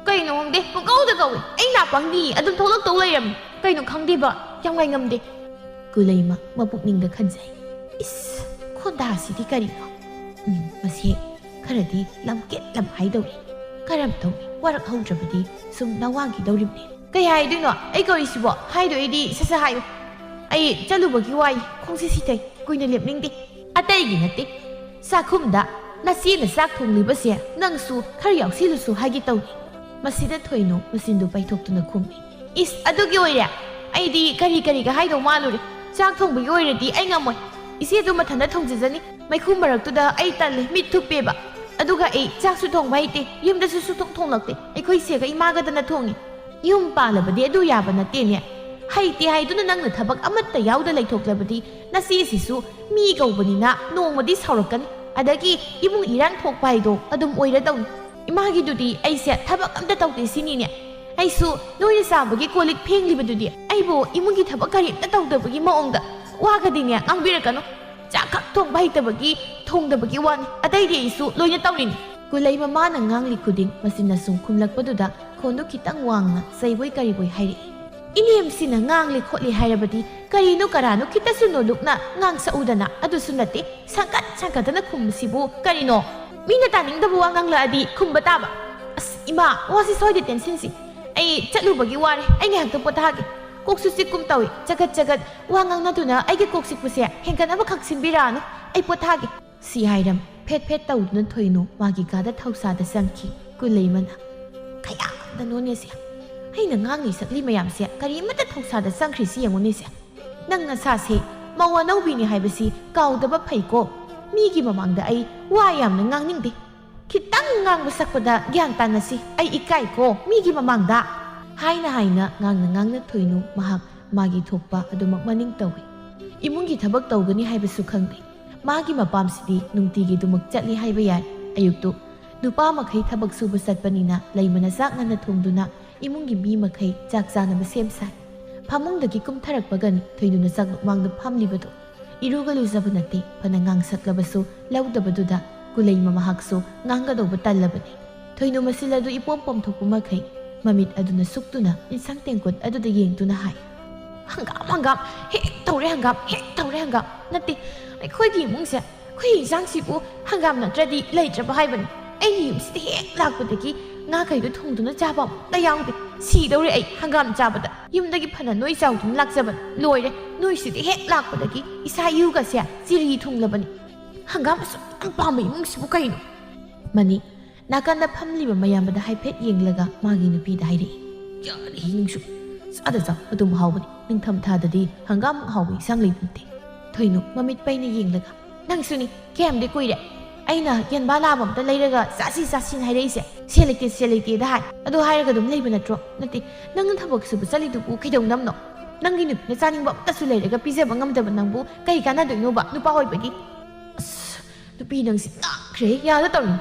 ꯀꯩꯅꯣ ꯈꯪꯗꯦ, ꯄꯨꯡꯀꯧꯗ ꯀꯧꯏ꯫ ꯑꯩ ꯅꯥꯄꯪꯗꯤ ꯑꯗꯨꯝ ꯊꯣꯛꯂꯛꯇꯧ ꯂꯩꯔꯝꯃꯤ꯫ ꯀꯩꯅꯣ ꯈꯪꯗꯦꯕ, ꯌꯥꯝ ꯉꯥꯏꯉꯝꯗꯦ"꯫ ꯀꯨꯂꯩꯃ ꯃꯄꯨꯛꯅꯤꯡꯗ ꯈꯟꯖꯩ, "ꯏꯁ, ꯈꯣꯟꯗꯥꯁꯤꯗꯤ ꯀꯔꯤꯅꯣ? ꯎꯝ, ꯃꯁꯤ ꯈꯔꯗꯤ ꯂꯝꯀꯦꯠ ꯂꯝ ꯍꯥꯏꯗꯧꯔꯤ꯫ ꯀꯔꯝ ꯇꯧꯅꯤ? ꯋꯥꯔꯛ ꯍꯧꯗ꯭ꯔꯕꯗꯤ ꯁꯨꯝ ꯅꯋꯥꯡꯈꯤꯗꯧꯔꯤꯕꯅꯤ"꯫ "ꯀꯩ ꯍꯥꯏꯗꯣꯏꯅꯣ? ꯑꯩ ꯀꯧꯔꯤꯁꯤꯕꯣ? ꯍꯥꯏꯗꯣꯏꯗꯤ ꯁꯠ ꯁꯠ ꯍꯥꯏꯌꯨ꯫ ꯑꯩ ꯆꯠꯂꯨꯕꯒꯤ ꯋꯥꯏ, ꯈꯣꯡꯁꯦ ꯁꯤꯊꯩ, ꯀꯨꯏꯅ ꯂꯦꯞꯅꯤꯡꯗꯦ"꯫ "ꯑꯇꯩꯒꯤ ꯅꯠꯇꯦ, ꯆꯥꯛꯈꯨꯝꯗ ꯅꯆꯦꯅ ꯆꯥꯛ ꯊꯣꯡꯂꯤꯕꯁꯦ ꯅꯪꯁꯨ ꯈꯔ ꯌꯥꯎꯁꯤꯜꯂꯨꯁꯨ ꯍꯥꯏꯒꯦ ꯇꯧꯅꯤ꯫ ꯃꯁꯤꯗ ꯊꯣꯏꯅꯨ ꯃꯆꯤꯟꯗꯨ ꯄꯩꯊꯣꯛꯇꯨꯅ ꯈꯨꯝꯃꯤ꯫ ꯏꯁ, ꯑꯗꯨꯒꯤ ꯑꯣꯏꯔꯦ? ꯑꯩꯗꯤ ꯀꯔꯤ ꯀꯔꯤꯒ ꯍꯥꯏꯗꯧ ꯃꯥꯜꯂꯨꯔꯦ꯫ ꯆꯥꯛ ꯊꯣꯡꯕꯒꯤ ꯑꯣꯏꯔꯗꯤ ꯑꯩ ꯉꯝꯃꯣꯏ꯫ ꯏꯆꯦꯗꯨ ꯃꯊꯟꯇ ꯊꯣꯡꯖꯖꯅꯤ꯫ ꯃꯩꯈꯨ ꯃꯔꯛꯇꯨꯗ ꯑꯩ ꯇꯜꯂꯦ, ꯃꯤꯠ ꯊꯨꯞꯄꯦꯕ꯫ ꯑꯗꯨꯒ ꯑꯩ ꯆꯥꯛꯁꯨ ꯊꯣꯡꯕ ꯍꯩꯇꯦ, ꯌꯨꯝꯗꯁꯨ ꯁꯨꯊꯣꯡ ꯊꯣꯡꯂꯛꯇꯦ꯫ ꯑꯩꯈꯣꯏ ꯆꯦꯒ ꯏꯃꯥꯒꯗꯅ ꯊꯣꯡꯉꯤ꯫ ꯌꯨꯝ ꯄꯥꯜꯂꯕꯗꯤ ꯑꯗꯨ ꯌꯥꯕ ꯅꯠꯇꯦꯅꯦ꯫ ꯍꯩꯇꯦ ꯍꯥꯏꯗꯨꯅ ꯅꯪꯅ ꯊꯕꯛ ꯑꯃꯠꯇ ꯌꯥꯎꯗ ꯂꯩꯊꯣꯛꯂꯕꯗꯤ ꯅꯆꯦꯁꯤꯁꯨ ꯃꯤ ꯀꯧꯕꯅꯤꯅ ꯅꯣꯡꯃꯗꯤ ꯁꯥꯎꯔꯛꯀꯅꯤ꯫ ꯑꯗꯒꯤ ꯏꯃꯨꯡ ꯏꯔꯥꯡ ꯊꯣꯛꯄ ꯍꯥꯏꯗꯣ ꯑꯗꯨꯝ ꯑꯣꯏꯔꯗꯧꯅꯤ꯫ ꯏꯃꯥꯒꯤꯗꯨꯗꯤ ꯑꯩꯁꯦ ꯊꯕꯛ ꯑꯝꯇ ꯇꯧꯗꯦ ꯁꯤꯅꯤꯅꯦ꯫ ꯑꯩꯁꯨ ꯅꯣꯏꯅ ꯆꯥꯕꯒꯤ ꯀꯣꯜ ꯂꯤꯛ ꯐꯦꯡꯂꯤꯕꯗꯨꯗꯤ ꯑꯩꯕꯨ ꯏꯃꯨꯡꯒꯤ ꯊꯕꯛ ꯀꯔꯤꯝꯇ ꯇꯧꯗꯕꯒꯤ ꯃꯑꯣꯡꯗ꯫ ꯋꯥꯒꯗꯤꯅꯦ ꯉꯥꯡꯕꯤꯔꯛꯀꯅꯨ꯫ ꯆꯥꯛ ꯈꯛ ꯊꯣꯡꯕ ꯍꯩꯇꯕꯒꯤ ꯊꯣꯡꯗꯕꯒꯤ ꯋꯥꯅꯤ, ꯑꯇꯩꯗꯤ ꯑꯩꯁꯨ ꯂꯣꯏꯅ ꯇꯧꯔꯤꯅꯤ꯫ ꯀꯨꯂꯩ ꯃꯃꯥꯅ ꯉꯥꯡꯂꯤ ꯈꯨꯗꯤꯡ ꯃꯆꯤꯟꯅ ꯁꯨꯝ ꯈꯨꯝꯂꯛꯄꯗꯨꯗ ꯈꯣꯟꯗꯨ ꯈꯤꯇꯪ ꯋꯥꯡꯅ ꯆꯩꯕꯣꯏ ꯀꯔꯤꯕꯣꯏ ꯍꯥꯏꯔꯛꯏ꯫ ꯏꯅꯦꯝꯁꯤꯅ ꯉꯥꯡꯂꯤ ꯈꯣꯠꯂꯤ ꯍꯥꯏꯔꯕꯗꯤ ꯀꯔꯤꯅꯣ ꯀꯔꯥꯅꯣ ꯈꯤꯇꯁꯨ ꯅꯣꯂꯨꯛꯅ ꯉꯥꯡꯁꯛꯎꯗꯅ꯫ ꯑꯗꯨꯁꯨ ꯅꯠꯇꯦ, ꯁꯪꯀꯠ ꯁꯪꯀꯠꯇꯅ ꯈꯨꯝꯕꯁꯤꯕꯨ ꯀꯔꯤꯅꯣ? ꯃꯤꯅ ꯇꯥꯅꯤꯡꯗꯕ ꯋꯥ ꯉꯥꯡꯂꯛꯑꯗꯤ ꯈꯨꯝꯕ ꯇꯥꯕ꯫ ꯑꯁ ꯏꯃꯥ, ꯋꯥꯁꯤ ꯁꯣꯏꯗꯦ ꯇꯦꯟꯁꯤꯟꯁꯤ꯫ ꯑꯩ ꯆꯠꯂꯨꯕꯒꯤ ꯋꯥꯔꯦ, ꯑꯩ ꯉꯥꯏꯍꯥꯛꯇ ꯄꯣꯊꯥꯒꯦ꯫ ꯀꯣꯛꯁꯨ ꯆꯤꯛꯀꯨꯝ ꯇꯧꯏ, ꯆꯒꯠ ꯆꯒꯠ ꯋꯥ ꯉꯥꯡꯅꯗꯨꯅ ꯑꯩꯒꯤ ꯀꯣꯛ ꯆꯤꯛꯄꯁꯦ ꯍꯦꯟꯒꯠꯅꯕ ꯈꯛ ꯁꯤꯟꯕꯤꯔꯛꯑꯅꯨ꯫ ꯑꯩ ꯄꯣꯊꯥꯒꯦ꯫ ꯁꯤ ꯍꯥꯏꯔꯝ ꯐꯦꯠ ꯐꯦꯠ ꯇꯧꯗꯨꯅ ꯊꯣꯏꯅꯨ ꯃꯥꯒꯤ ꯀꯥꯗ ꯊꯧꯁꯥꯗ ꯆꯪꯈꯤ꯫ ꯀꯨꯂꯩꯃꯅ, "ꯀꯌꯥꯗꯅꯣꯅꯦꯁꯦ? ꯑꯩꯅ ꯉꯥꯡꯂꯤ ꯁꯛꯂꯤ ꯃꯌꯥꯝꯁꯦ ꯀꯔꯤꯃꯠꯇ ꯊꯧꯁꯥꯗ ꯆꯪꯈ꯭ꯔꯤꯁꯤ ꯌꯦꯡꯉꯨꯅꯦꯁꯦ꯫ ꯅꯪ ꯅꯁꯥꯁꯦ ꯃꯧ ꯑꯅꯧꯕꯤꯅꯤ ꯍꯥꯏꯕꯁꯤ ꯀꯥꯎꯗꯕ ꯐꯩꯀꯣ꯫ ꯃꯤꯒꯤ ꯃꯃꯥꯡꯗ ꯑꯩ ꯋꯥ ꯌꯥꯝꯅ ꯉꯥꯡꯅꯤꯡꯗꯦ꯫ ꯈꯤꯇꯪ ꯉꯥꯡꯕ ꯁꯛꯄꯗ ꯒ꯭ꯌꯥꯟ ꯇꯥꯅꯁꯤ꯫ ꯑꯩ ꯏꯀꯥꯏꯀꯣ ꯃꯤꯒꯤ ꯃꯃꯥꯡꯗ"꯫ ꯍꯥꯏꯅ ꯍꯥꯏꯅ ꯉꯥꯡꯅ ꯉꯥꯡꯅ ꯊꯣꯏꯅꯨ ꯃꯍꯥꯛ ꯃꯥꯒꯤ ꯊꯣꯛꯄ ꯑꯗꯨꯃꯛ ꯃꯅꯤꯡ ꯇꯧꯏ꯫ ꯏꯃꯨꯡꯒꯤ ꯊꯕꯛ ꯇꯧꯒꯅꯤ ꯍꯥꯏꯕꯁꯨ ꯈꯪꯗꯦ꯫ ꯃꯥꯒꯤ ꯃꯄꯥꯝꯁꯤꯗꯤ ꯅꯨꯡꯇꯤꯒꯤ ꯑꯗꯨꯃꯛ ꯆꯠꯂꯤ ꯍꯥꯏꯕ ꯌꯥꯏ꯫ ꯑꯌꯨꯛꯇꯨ ꯅꯨꯄꯥ ꯃꯈꯩ ꯊꯕꯛ ꯁꯨꯕ ꯆꯠꯄꯅꯤꯅ ꯂꯩꯃꯅ ꯆꯥꯛ ꯉꯟꯅ ꯊꯣꯡꯗꯨꯅ ꯏꯃꯨꯡꯒꯤ ꯃꯤ ꯃꯈꯩ ꯆꯥꯛ ꯆꯥꯅꯕ ꯁꯦꯝ ꯁꯥꯏ꯫ ꯐꯃꯨꯡꯗꯒꯤ ꯀꯨꯝꯊꯔꯛꯄꯒꯅꯤ ꯊꯣꯏꯅꯨꯅ ꯆꯥꯛ ꯃꯥꯡꯗ ꯐꯝꯂꯤꯕꯗꯨ꯫ ꯏꯔꯨꯒ ꯂꯨꯖꯕ ꯅꯠꯇꯦ, ꯐꯅ ꯉꯥꯡꯁꯛꯂꯕꯁꯨ ꯂꯧꯗꯕꯗꯨꯗ ꯀꯨꯂꯩꯃ ꯃꯍꯥꯛꯁꯨ ꯉꯥꯡꯒꯗꯧꯕ ꯇꯜꯂꯕꯅꯤ꯫ ꯊꯣꯏꯅꯨ ꯃꯆꯤꯜ ꯑꯗꯨ ꯏꯄꯣꯝ ꯄꯣꯝꯊꯣꯛꯄ ꯃꯈꯩ ꯃꯃꯤꯠ ꯑꯗꯨꯅ ꯁꯨꯛꯇꯨꯅ ꯏꯟꯁꯥꯡ ꯇꯦꯡꯀꯣꯠ ꯑꯗꯨꯗ ꯌꯦꯡꯗꯨꯅ ꯍꯥꯏ, "ꯍꯪꯒꯥꯝ, ꯍꯪꯒꯥꯝ, ꯍꯦꯛ ꯇꯧꯔꯦ ꯍꯪꯒꯥꯝ, ꯍꯦꯛ ꯇꯧꯔꯦ ꯍꯪꯒꯥꯝ꯫ ꯅꯠꯇꯦ, ꯑꯩꯈꯣꯏꯒꯤ ꯏꯃꯨꯡꯁꯦ ꯑꯩꯈꯣꯏ ꯏꯟꯁꯥꯡꯁꯤꯕꯨ ꯍꯪꯒꯥꯝ ꯅꯠꯇ꯭ꯔꯗꯤ ꯂꯩꯇ꯭ꯔꯕ ꯍꯥꯏꯕꯅꯤ꯫ ꯑꯩꯒꯤ ꯌꯨꯝꯁꯤꯗ ꯍꯦꯛ ꯂꯥꯛꯄꯗꯒꯤ ꯉꯥꯈꯩꯗꯣ ꯊꯣꯡꯗꯨꯅ ꯆꯥꯕ ꯑꯃꯨꯛꯇ ꯌꯥꯎꯗꯦ꯫ ꯁꯤꯗꯧꯔꯦ ꯑꯩ ꯍꯪꯒꯥꯝ ꯆꯥꯕꯗ꯫ ꯌꯨꯝꯗꯒꯤ ꯐꯅ ꯅꯣꯏ ꯆꯥꯎꯗꯨꯅ ꯂꯥꯛꯆꯕꯅꯤ꯫ ꯂꯣꯏꯔꯦ, ꯅꯣꯏꯁꯤꯗ ꯍꯦꯛ ꯂꯥꯛꯄꯗꯒꯤ ꯏꯁꯥ ꯏꯎꯒꯁꯦ ꯆꯤꯔꯤ ꯊꯨꯡꯂꯕꯅꯤ"꯫ ꯍꯪꯒꯥꯝ ꯑꯁꯨꯛ ꯌꯥꯝ ꯄꯥꯝꯕ ꯏꯃꯨꯡꯁꯤꯕꯨ ꯀꯩꯅꯣ? ꯃꯅꯤ ꯅꯥꯀꯟꯗ ꯐꯝꯂꯤꯕ ꯃꯌꯥꯝꯕꯗ ꯍꯥꯏꯐꯦꯠ ꯌꯦꯡꯂꯒ ꯃꯥꯒꯤ ꯅꯨꯄꯤꯗ ꯍꯥꯏꯔꯛꯏ꯫ "ꯌꯥꯔꯦ, ꯅꯪꯁꯨ ꯆꯥꯗ ꯆꯥꯎ, ꯑꯗꯨꯝ ꯍꯥꯎꯕꯅꯤ꯫ ꯅꯤꯡꯊꯝ ꯊꯥꯗꯗꯤ ꯍꯪꯒꯥꯝ ꯍꯥꯎꯕ ꯏꯟꯁꯥꯡ ꯂꯩꯕ ꯅꯠꯇꯦ꯫" ꯊꯣꯏꯅꯨ ꯃꯃꯤꯠ ꯄꯩꯅ ꯌꯦꯡꯂꯒ, "ꯅꯪꯁꯨꯅꯤ, ꯀꯌꯥꯝꯗꯤ ꯀꯨꯏꯔꯦ ꯑꯩꯅ ꯌꯦꯟꯕꯥ ꯂꯥꯕ ꯑꯝꯇ ꯂꯩꯔꯒ ꯆꯥꯁꯤ ꯆꯥꯁꯤꯅ ꯍꯥꯏꯔꯛꯏꯁꯦ? ꯁꯦꯜ ꯂꯩꯇꯦ, ꯁꯦꯜ ꯂꯩꯇꯦꯗ ꯍꯥꯏ꯫ ꯑꯗꯨ ꯍꯥꯏꯔꯒ ꯑꯗꯨꯝ ꯂꯩꯕ ꯅꯠꯇ꯭ꯔꯣ? ꯅꯠꯇꯦ, ꯅꯪꯅ ꯊꯕꯛ ꯁꯨꯕ ꯆꯠꯂꯤꯗꯨꯕꯨ ꯀꯩꯗꯧꯅꯝꯅꯣ? ꯅꯪꯒꯤ ꯅꯨꯄꯤꯅ ꯆꯥꯅꯤꯡꯕ ꯑꯝꯇꯁꯨ ꯂꯩꯔꯒ ꯄꯤꯖꯕ ꯉꯝꯗꯕ ꯅꯪꯕꯨ ꯀꯩ ꯀꯥꯟꯅꯗꯣꯏꯅꯣꯕ, ꯅꯨꯄꯥ ꯑꯣꯏꯕꯒꯤ?" ꯑꯁ, ꯅꯨꯄꯤ ꯅꯪꯁꯤ ꯇꯥꯛꯈ꯭ꯔꯦ, ꯌꯥꯗ ꯇꯧꯔꯤꯅꯤ꯫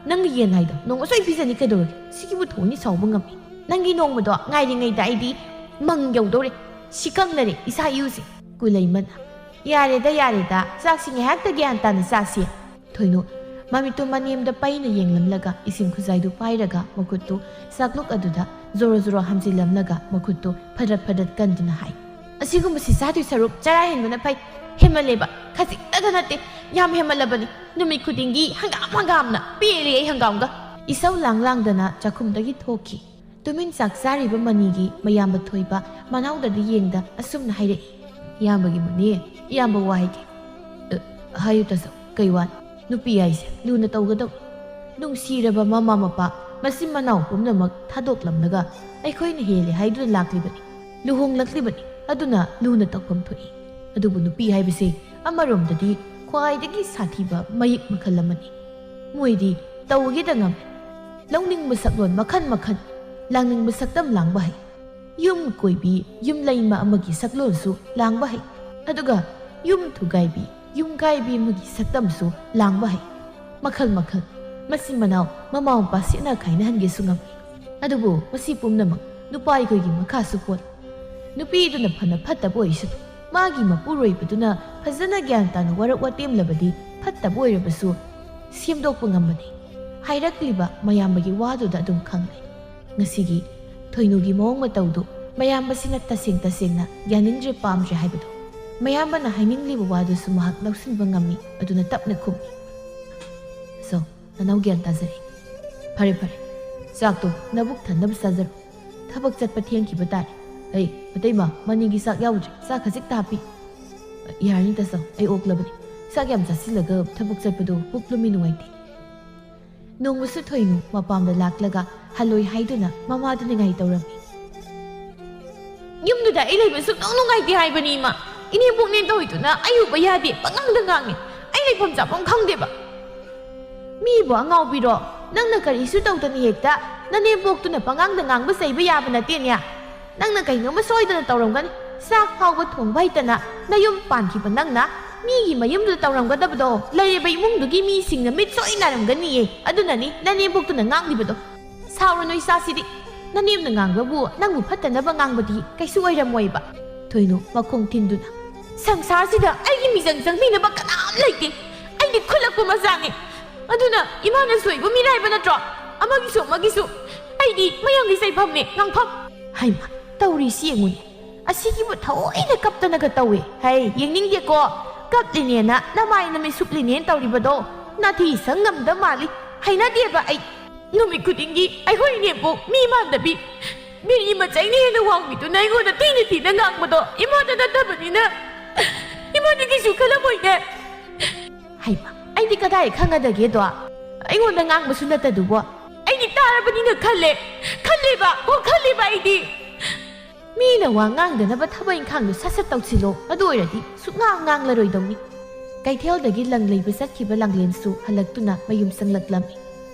ꯅꯪꯒꯤ ꯌꯦꯟ ꯍꯥꯏꯗꯣ ꯅꯣꯡꯃ ꯁꯣꯏ ꯄꯤꯖꯅꯤ, ꯀꯩꯗꯧꯔꯒꯦ? ꯁꯤꯒꯤꯕꯨ ꯊꯣꯏꯅꯤ ꯁꯥꯎꯕ ꯉꯝꯃꯤ? ꯅꯪꯒꯤ ꯅꯣꯡꯃꯗꯣ ꯉꯥꯏꯔꯤꯉꯩꯗ ꯑꯩꯗꯤ ꯃꯪ ꯌꯧꯗꯧꯔꯦ, ꯁꯤ ꯀꯪꯅꯔꯦ ꯏꯁꯥ ꯏꯎꯁꯦ꯫ ꯀꯨꯂꯩꯃꯅ, "ꯌꯥꯔꯦꯗ, ꯌꯥꯔꯦꯗ, ꯆꯥꯛꯁꯤ ꯉꯥꯏꯍꯥꯛꯇ ꯒ꯭ꯌꯥꯟ ꯇꯥꯅ ꯆꯥꯁꯤ꯫" ꯊꯣꯏꯅꯨ ꯃꯃꯤꯠꯇꯨ ꯃꯅꯦꯝꯗ ꯄꯩꯅ ꯌꯦꯡꯂꯝꯂꯒ ꯏꯁꯤꯡ ꯈꯨꯖꯥꯏꯗꯨ ꯄꯥꯏꯔꯒ ꯃꯈꯨꯠꯇꯨ ꯆꯥꯛꯂꯨꯛ ꯑꯗꯨꯗ ꯖꯣꯔꯣ ꯖꯣꯔꯣ ꯍꯥꯝꯖꯤꯜꯂꯝꯂꯒ ꯃꯈꯨꯠꯇꯨ ꯐꯗ꯭ꯔꯠ ꯐꯗ꯭ꯔꯠ ꯀꯟꯗꯨꯅ ꯍꯥꯏ, "ꯑꯁꯤꯒꯨꯝꯕꯁꯤ ꯆꯥꯗꯣꯏ ꯁꯔꯨꯛ ꯆꯔꯥ ꯍꯦꯟꯕꯅ ꯐꯩ꯫ ꯍꯦꯟꯃꯜꯂꯦꯕ, ꯈꯖꯤꯛꯇꯗ ꯅꯠꯇꯦ, ꯌꯥꯝ ꯍꯦꯟꯃꯜꯂꯕꯅꯤ꯫ ꯅꯨꯃꯤꯠ ꯈꯨꯗꯤꯡꯒꯤ ꯍꯪꯒꯥꯝ ꯍꯪꯒꯥꯝꯅ ꯄꯦꯜꯂꯦ ꯑꯩ ꯍꯪꯒꯥꯝꯒ꯫" ꯏꯁꯧ ꯂꯥꯡ ꯂꯥꯡꯗꯅ ꯆꯥꯛꯈꯨꯝꯗꯒꯤ ꯊꯣꯛꯈꯤ꯫ ꯇꯨꯃꯤꯟ ꯆꯥꯛ ꯆꯥꯔꯤꯕ ꯃꯅꯤꯒꯤ ꯃꯌꯥꯝꯕ ꯊꯣꯏꯕ ꯃꯅꯥꯎꯗꯗꯤ ꯌꯦꯡꯗ ꯑꯁꯨꯝꯅ ꯍꯥꯏꯔꯛꯏ, "ꯏꯌꯥꯝꯕꯒꯤ ꯃꯅꯤ, ꯏꯌꯥꯝꯕ ꯋꯥ ꯍꯥꯏꯒꯦ꯫" "ꯑ, ꯍꯥꯏꯌꯨ ꯇꯥꯆꯧ, ꯀꯩ ꯋꯥꯅꯣ?" "ꯅꯨꯄꯤ ꯍꯥꯏꯁꯦ ꯂꯨꯅ ꯇꯧꯒꯗꯧ꯫ ꯅꯨꯡꯁꯤꯔꯕ ꯃꯃꯥ ꯃꯄꯥ, ꯃꯆꯤꯟ ꯃꯅꯥꯎ ꯄꯨꯝꯅꯃꯛ ꯊꯥꯗꯣꯛꯂꯝꯂꯒ ꯑꯩꯈꯣꯏꯅ ꯍꯦꯜꯂꯦ ꯍꯥꯏꯗꯨꯅ ꯂꯥꯛꯂꯤꯕꯅꯤ, ꯂꯨꯍꯣꯡꯂꯛꯂꯤꯕꯅꯤ꯫ ꯑꯗꯨꯅ ꯂꯨꯅ ꯇꯧꯐꯝ ꯊꯣꯛꯏ꯫ ꯑꯗꯨꯕꯨ ꯅꯨꯄꯤ ꯍꯥꯏꯕꯁꯤ ꯑꯃꯔꯣꯝꯗꯗꯤ ꯈ꯭ꯋꯥꯏꯗꯒꯤ ꯁꯥꯊꯤꯕ ꯃꯌꯦꯛ ꯃꯈꯜ ꯑꯃꯅꯤ꯫ ꯃꯣꯏꯗꯤ ꯇꯧꯒꯦꯗ ꯉꯝꯃꯤ꯫ ꯂꯧꯅꯤꯡꯕ ꯁꯛꯂꯣꯟ ꯃꯈꯜ ꯃꯈꯜ, ꯂꯥꯡꯅꯤꯡꯕ ꯁꯛꯇꯝ ꯂꯥꯡꯕ ꯍꯩ꯫ ꯌꯨꯝ ꯀꯣꯏꯕꯤ, ꯌꯨꯝꯂꯩꯃ ꯑꯃꯒꯤ ꯁꯛꯂꯣꯟꯁꯨ ꯂꯥꯡꯕ ꯍꯩ꯫ ꯑꯗꯨꯒ ꯌꯨꯝ ꯊꯨꯒꯥꯏꯕꯤ, ꯌꯨꯝ ꯀꯥꯏꯕꯤ ꯑꯃꯒꯤ ꯁꯛꯇꯝꯁꯨ ꯂꯥꯡꯕ ꯍꯩ꯫ ꯃꯈꯜ ꯃꯈꯜ꯫ ꯃꯆꯤꯟ ꯃꯅꯥꯎ, ꯃꯃꯥ ꯃꯄꯥ ꯁꯦꯠꯅ ꯈꯥꯏꯅꯍꯟꯒꯦꯁꯨ ꯉꯝꯃꯤ꯫ ꯑꯗꯨꯕꯨ ꯃꯁꯤ ꯄꯨꯝꯅꯃꯛ ꯅꯨꯄꯥ ꯑꯩꯈꯣꯏꯒꯤ ꯃꯈꯥꯁꯨ ꯄꯣꯜꯂꯤ꯫ ꯅꯨꯄꯤꯗꯨꯅ ꯐꯅ ꯐꯠꯇꯕ ꯑꯣꯏꯁꯅꯨ, ꯃꯥꯒꯤ ꯃꯄꯨꯔꯣꯏꯕꯗꯨꯅ ꯐꯖꯅ ꯒ꯭ꯌꯥꯟ ꯇꯥꯅ ꯋꯥꯔꯛ ꯋꯥꯇꯦꯝꯂꯕꯗꯤ ꯐꯠꯇꯕ ꯑꯣꯏꯔꯕꯁꯨ ꯁꯦꯝꯗꯣꯛꯄ ꯉꯝꯕꯅꯤ꯫ ꯍꯥꯏꯔꯛꯂꯤꯕ ꯃꯌꯥꯝꯕꯒꯤ ꯋꯥꯗꯨꯗ ꯑꯗꯨꯝ ꯈꯪꯂꯦ꯫ ꯉꯁꯤꯒꯤ ꯊꯣꯏꯅꯨꯒꯤ ꯃꯑꯣꯡ ꯃꯇꯧꯗꯨ ꯃꯌꯥꯝꯕꯁꯤꯅ ꯇꯁꯦꯡ ꯇꯁꯦꯡꯅ ꯌꯥꯅꯤꯡꯗ꯭ꯔꯦ, ꯄꯥꯝꯗ꯭ꯔꯦ ꯍꯥꯏꯕꯗꯨ꯫ ꯃꯌꯥꯝꯕꯅ ꯍꯥꯏꯅꯤꯡꯂꯤꯕ ꯋꯥꯗꯨꯁꯨ ꯃꯍꯥꯛ ꯂꯧꯁꯤꯟꯕ ꯉꯝꯃꯤ, ꯑꯗꯨꯅ ꯇꯞꯅ ꯈꯨꯝꯃꯤ, "ꯁꯣ, ꯅꯅꯥꯎ ꯒ꯭ꯌꯥꯟ ꯇꯥꯖꯔꯦ꯫ ꯐꯔꯦ, ꯐꯔꯦ꯫ ꯆꯥꯛꯇꯣ ꯅꯕꯨꯛ ꯊꯟꯅꯕ ꯆꯥꯖꯔꯣ꯫ ꯊꯕꯛ ꯆꯠꯄ ꯊꯦꯡꯈꯤꯕ ꯇꯥꯔꯦ꯫ ꯑꯩ, ꯃꯇꯩꯃ, ꯃꯅꯤꯒꯤ ꯆꯥꯛ ꯌꯥꯎꯗ꯭ꯔꯦ꯫ ꯆꯥꯛ ꯈꯖꯤꯛꯇ ꯍꯥꯞꯄꯤ꯫" "ꯌꯥꯔꯅꯤ ꯇꯥꯆꯧ, ꯑꯩ ꯑꯣꯛꯂꯕꯅꯤ꯫ ꯆꯥꯛ ꯌꯥꯝ ꯆꯥꯁꯤꯜꯂꯒ ꯊꯕꯛ ꯆꯠꯄꯗꯣ ꯄꯨꯛ ꯂꯨꯝꯃꯤ ꯅꯨꯡꯉꯥꯏꯇꯦ꯫ ꯅꯣꯡꯃꯁꯨ ꯊꯣꯏꯅꯨ ꯃꯄꯥꯝꯗ ꯂꯥꯛꯂꯒ ꯍꯜꯂꯣꯏ ꯍꯥꯏꯗꯨꯅ ꯃꯃꯥꯗ ꯅꯤꯡꯉꯥꯏ ꯇꯧꯔꯝꯃꯤ꯫ "ꯌꯨꯝꯗꯨꯗ ꯑꯩ ꯂꯩꯕ ꯁꯨꯛꯅꯨꯡ ꯅꯨꯡꯉꯥꯏꯇꯦ ꯍꯥꯏꯕꯅꯤ, ꯏꯃꯥ꯫ ꯏꯅꯦꯝꯕꯣꯛꯅꯦ ꯇꯧꯔꯤꯗꯨꯅ ꯑꯩ ꯎꯕ ꯌꯥꯗꯦ, ꯄꯪꯉꯥꯡꯗ ꯉꯥꯡꯉꯤ꯫ ꯑꯩ ꯂꯩꯐꯝ ꯆꯥꯐꯝ ꯈꯪꯗꯦꯕ꯫" "ꯃꯤꯕꯨ ꯑꯉꯥꯎꯕꯤꯔꯣ? ꯅꯪꯅ ꯀꯔꯤꯁꯨ ꯇꯧꯗꯅ ꯍꯦꯛꯇ ꯅꯅꯦꯝꯕꯣꯛꯇꯨꯅ ꯄꯉꯥꯡꯗ ꯉꯥꯡꯕ ꯆꯩꯕ ꯌꯥꯕ ꯅꯠꯇꯦꯅꯦ꯫ ꯅꯪꯅ ꯀꯩꯅꯣꯝꯃ ꯁꯣꯏꯗꯅ ꯇꯧꯔꯝꯒꯅꯤ꯫ ꯆꯥꯛ ꯐꯥꯎꯕ ꯊꯣꯡꯕ ꯍꯩꯇꯅ ꯅꯌꯨꯝ ꯄꯥꯟꯈꯤꯕ ꯅꯪꯅ ꯃꯤꯒꯤ ꯃꯌꯨꯝꯗꯨꯗ ꯇꯧꯔꯝꯒꯗꯕꯗꯣ ꯂꯩꯔꯤꯕ ꯏꯃꯨꯡꯗꯨꯒꯤ ꯃꯤꯁꯤꯡꯅ ꯃꯤꯠ ꯁꯣꯏ ꯅꯥꯔꯝꯒꯅꯤꯌꯦ꯫ ꯑꯗꯨꯅꯅꯤ ꯅꯅꯦꯝꯕꯣꯛꯇꯨꯅ ꯉꯥꯡꯂꯤꯕꯗꯣ꯫" "ꯁꯥꯎꯔꯨꯅꯨ ꯏꯆꯥꯁꯤꯗꯤ꯫ ꯅꯅꯦꯝꯅ ꯉꯥꯡꯕꯕꯨ ꯅꯪꯕꯨ ꯐꯠꯇꯅꯕ ꯉꯥꯡꯕꯗꯤ ꯀꯩꯁꯨ ꯑꯣꯏꯔꯝꯃꯣꯏꯕ꯫" ꯊꯣꯏꯅꯨ ꯃꯈꯣꯡ ꯊꯤꯟꯗꯨꯅ, "ꯁꯪꯁꯥꯔꯁꯤꯗ ꯑꯩꯒꯤ ꯃꯤꯆꯪ ꯆꯪꯕꯤꯅꯕ ꯀꯅꯥꯝ ꯂꯩꯇꯦ꯫ ꯑꯩꯗꯤ ꯈꯨꯜꯂꯛꯄ ꯃꯆꯥꯅꯤ꯫ ꯑꯗꯨꯅ ꯏꯃꯥꯅ ꯁꯣꯏꯕ ꯃꯤꯔꯥꯏꯕ ꯅꯠꯇ꯭ꯔꯣ? ꯑꯃꯒꯤꯁꯨ ꯑꯃꯒꯤꯁꯨ꯫ ꯑꯩꯗꯤ ꯃꯌꯥꯝꯒꯤ ꯆꯩꯐꯝꯅꯦ, ꯉꯥꯡꯐꯝ꯫" ꯍꯩꯃꯥ, ꯇꯧꯔꯤꯁꯤ ꯌꯦꯡꯉꯨꯅꯦ꯫ ꯑꯁꯤꯒꯤꯕꯨ ꯊꯑꯣꯏꯅ ꯀꯞꯇꯅꯒ ꯇꯧꯋꯦ꯫ ꯍꯩ, ꯌꯦꯡꯅꯤꯡꯗꯦꯀꯣ꯫ ꯀꯞꯂꯤꯅꯦꯅ ꯅꯃꯥꯏ ꯅꯃꯤꯠ ꯁꯨꯞꯂꯤꯅꯦꯅ ꯇꯧꯔꯤꯕꯗꯣ ꯅꯥꯊꯤ ꯁꯪ ꯉꯝꯗ ꯃꯥꯜꯂꯤ꯫ ꯍꯩꯅꯗꯦꯕ ꯑꯩ꯫ ꯅꯨꯃꯤꯠ ꯈꯨꯗꯤꯡꯒꯤ ꯑꯩꯈꯣꯏ ꯏꯅꯦꯝꯕꯣꯛ ꯃꯤ ꯃꯥꯟꯗꯕꯤ, ꯃꯤꯔꯤ ꯃꯆꯩꯅ ꯍꯦꯟꯅ ꯋꯥꯡꯕꯤꯗꯨꯅ ꯑꯩꯉꯣꯟꯗ ꯊꯤꯅ ꯊꯤꯅ ꯉꯥꯡꯕꯗꯣ ꯏꯃꯥꯗ ꯅꯠꯇꯕꯅꯤꯅ ꯏꯃꯥꯗꯤ ꯀꯩꯁꯨ ꯈꯜꯂꯝꯃꯣꯏꯅꯦ꯫ ꯍꯩꯃꯥ, ꯑꯩꯗꯤ ꯀꯗꯥꯏ ꯈꯪꯒꯗꯒꯦꯗꯣ? ꯑꯩꯉꯣꯟꯗ ꯉꯥꯡꯕꯁꯨ ꯅꯠꯇꯗꯨꯕꯣ꯫ ꯑꯩꯗꯤ ꯇꯥꯔꯕꯅꯤꯅ ꯈꯜꯂꯦ꯫ ꯈꯜꯂꯦꯕ, ꯍꯣ ꯈꯜꯂꯦꯕ ꯑꯩꯗꯤ꯫ ꯃꯤꯅ ꯋꯥ ꯉꯥꯡꯗꯅꯕ ꯊꯕꯛ ꯏꯪꯈꯥꯡꯗꯣ ꯁꯠ ꯁꯠ ꯇꯧꯁꯤꯜꯂꯣ꯫ ꯑꯗꯨ ꯑꯣꯏꯔꯗꯤ ꯁꯨꯛꯉꯥꯡ ꯉꯥꯡꯂꯔꯣꯏꯗꯧꯅꯤ꯫ ꯀꯩꯊꯦꯜꯗꯒꯤ ꯂꯪ ꯂꯩꯕ ꯆꯠꯈꯤꯕ ꯂꯥꯡꯂꯦꯟꯁꯨ ꯍꯜꯂꯛꯇꯨꯅ ꯃꯌꯨꯝ ꯆꯪꯂꯛꯂꯝꯃꯤ꯫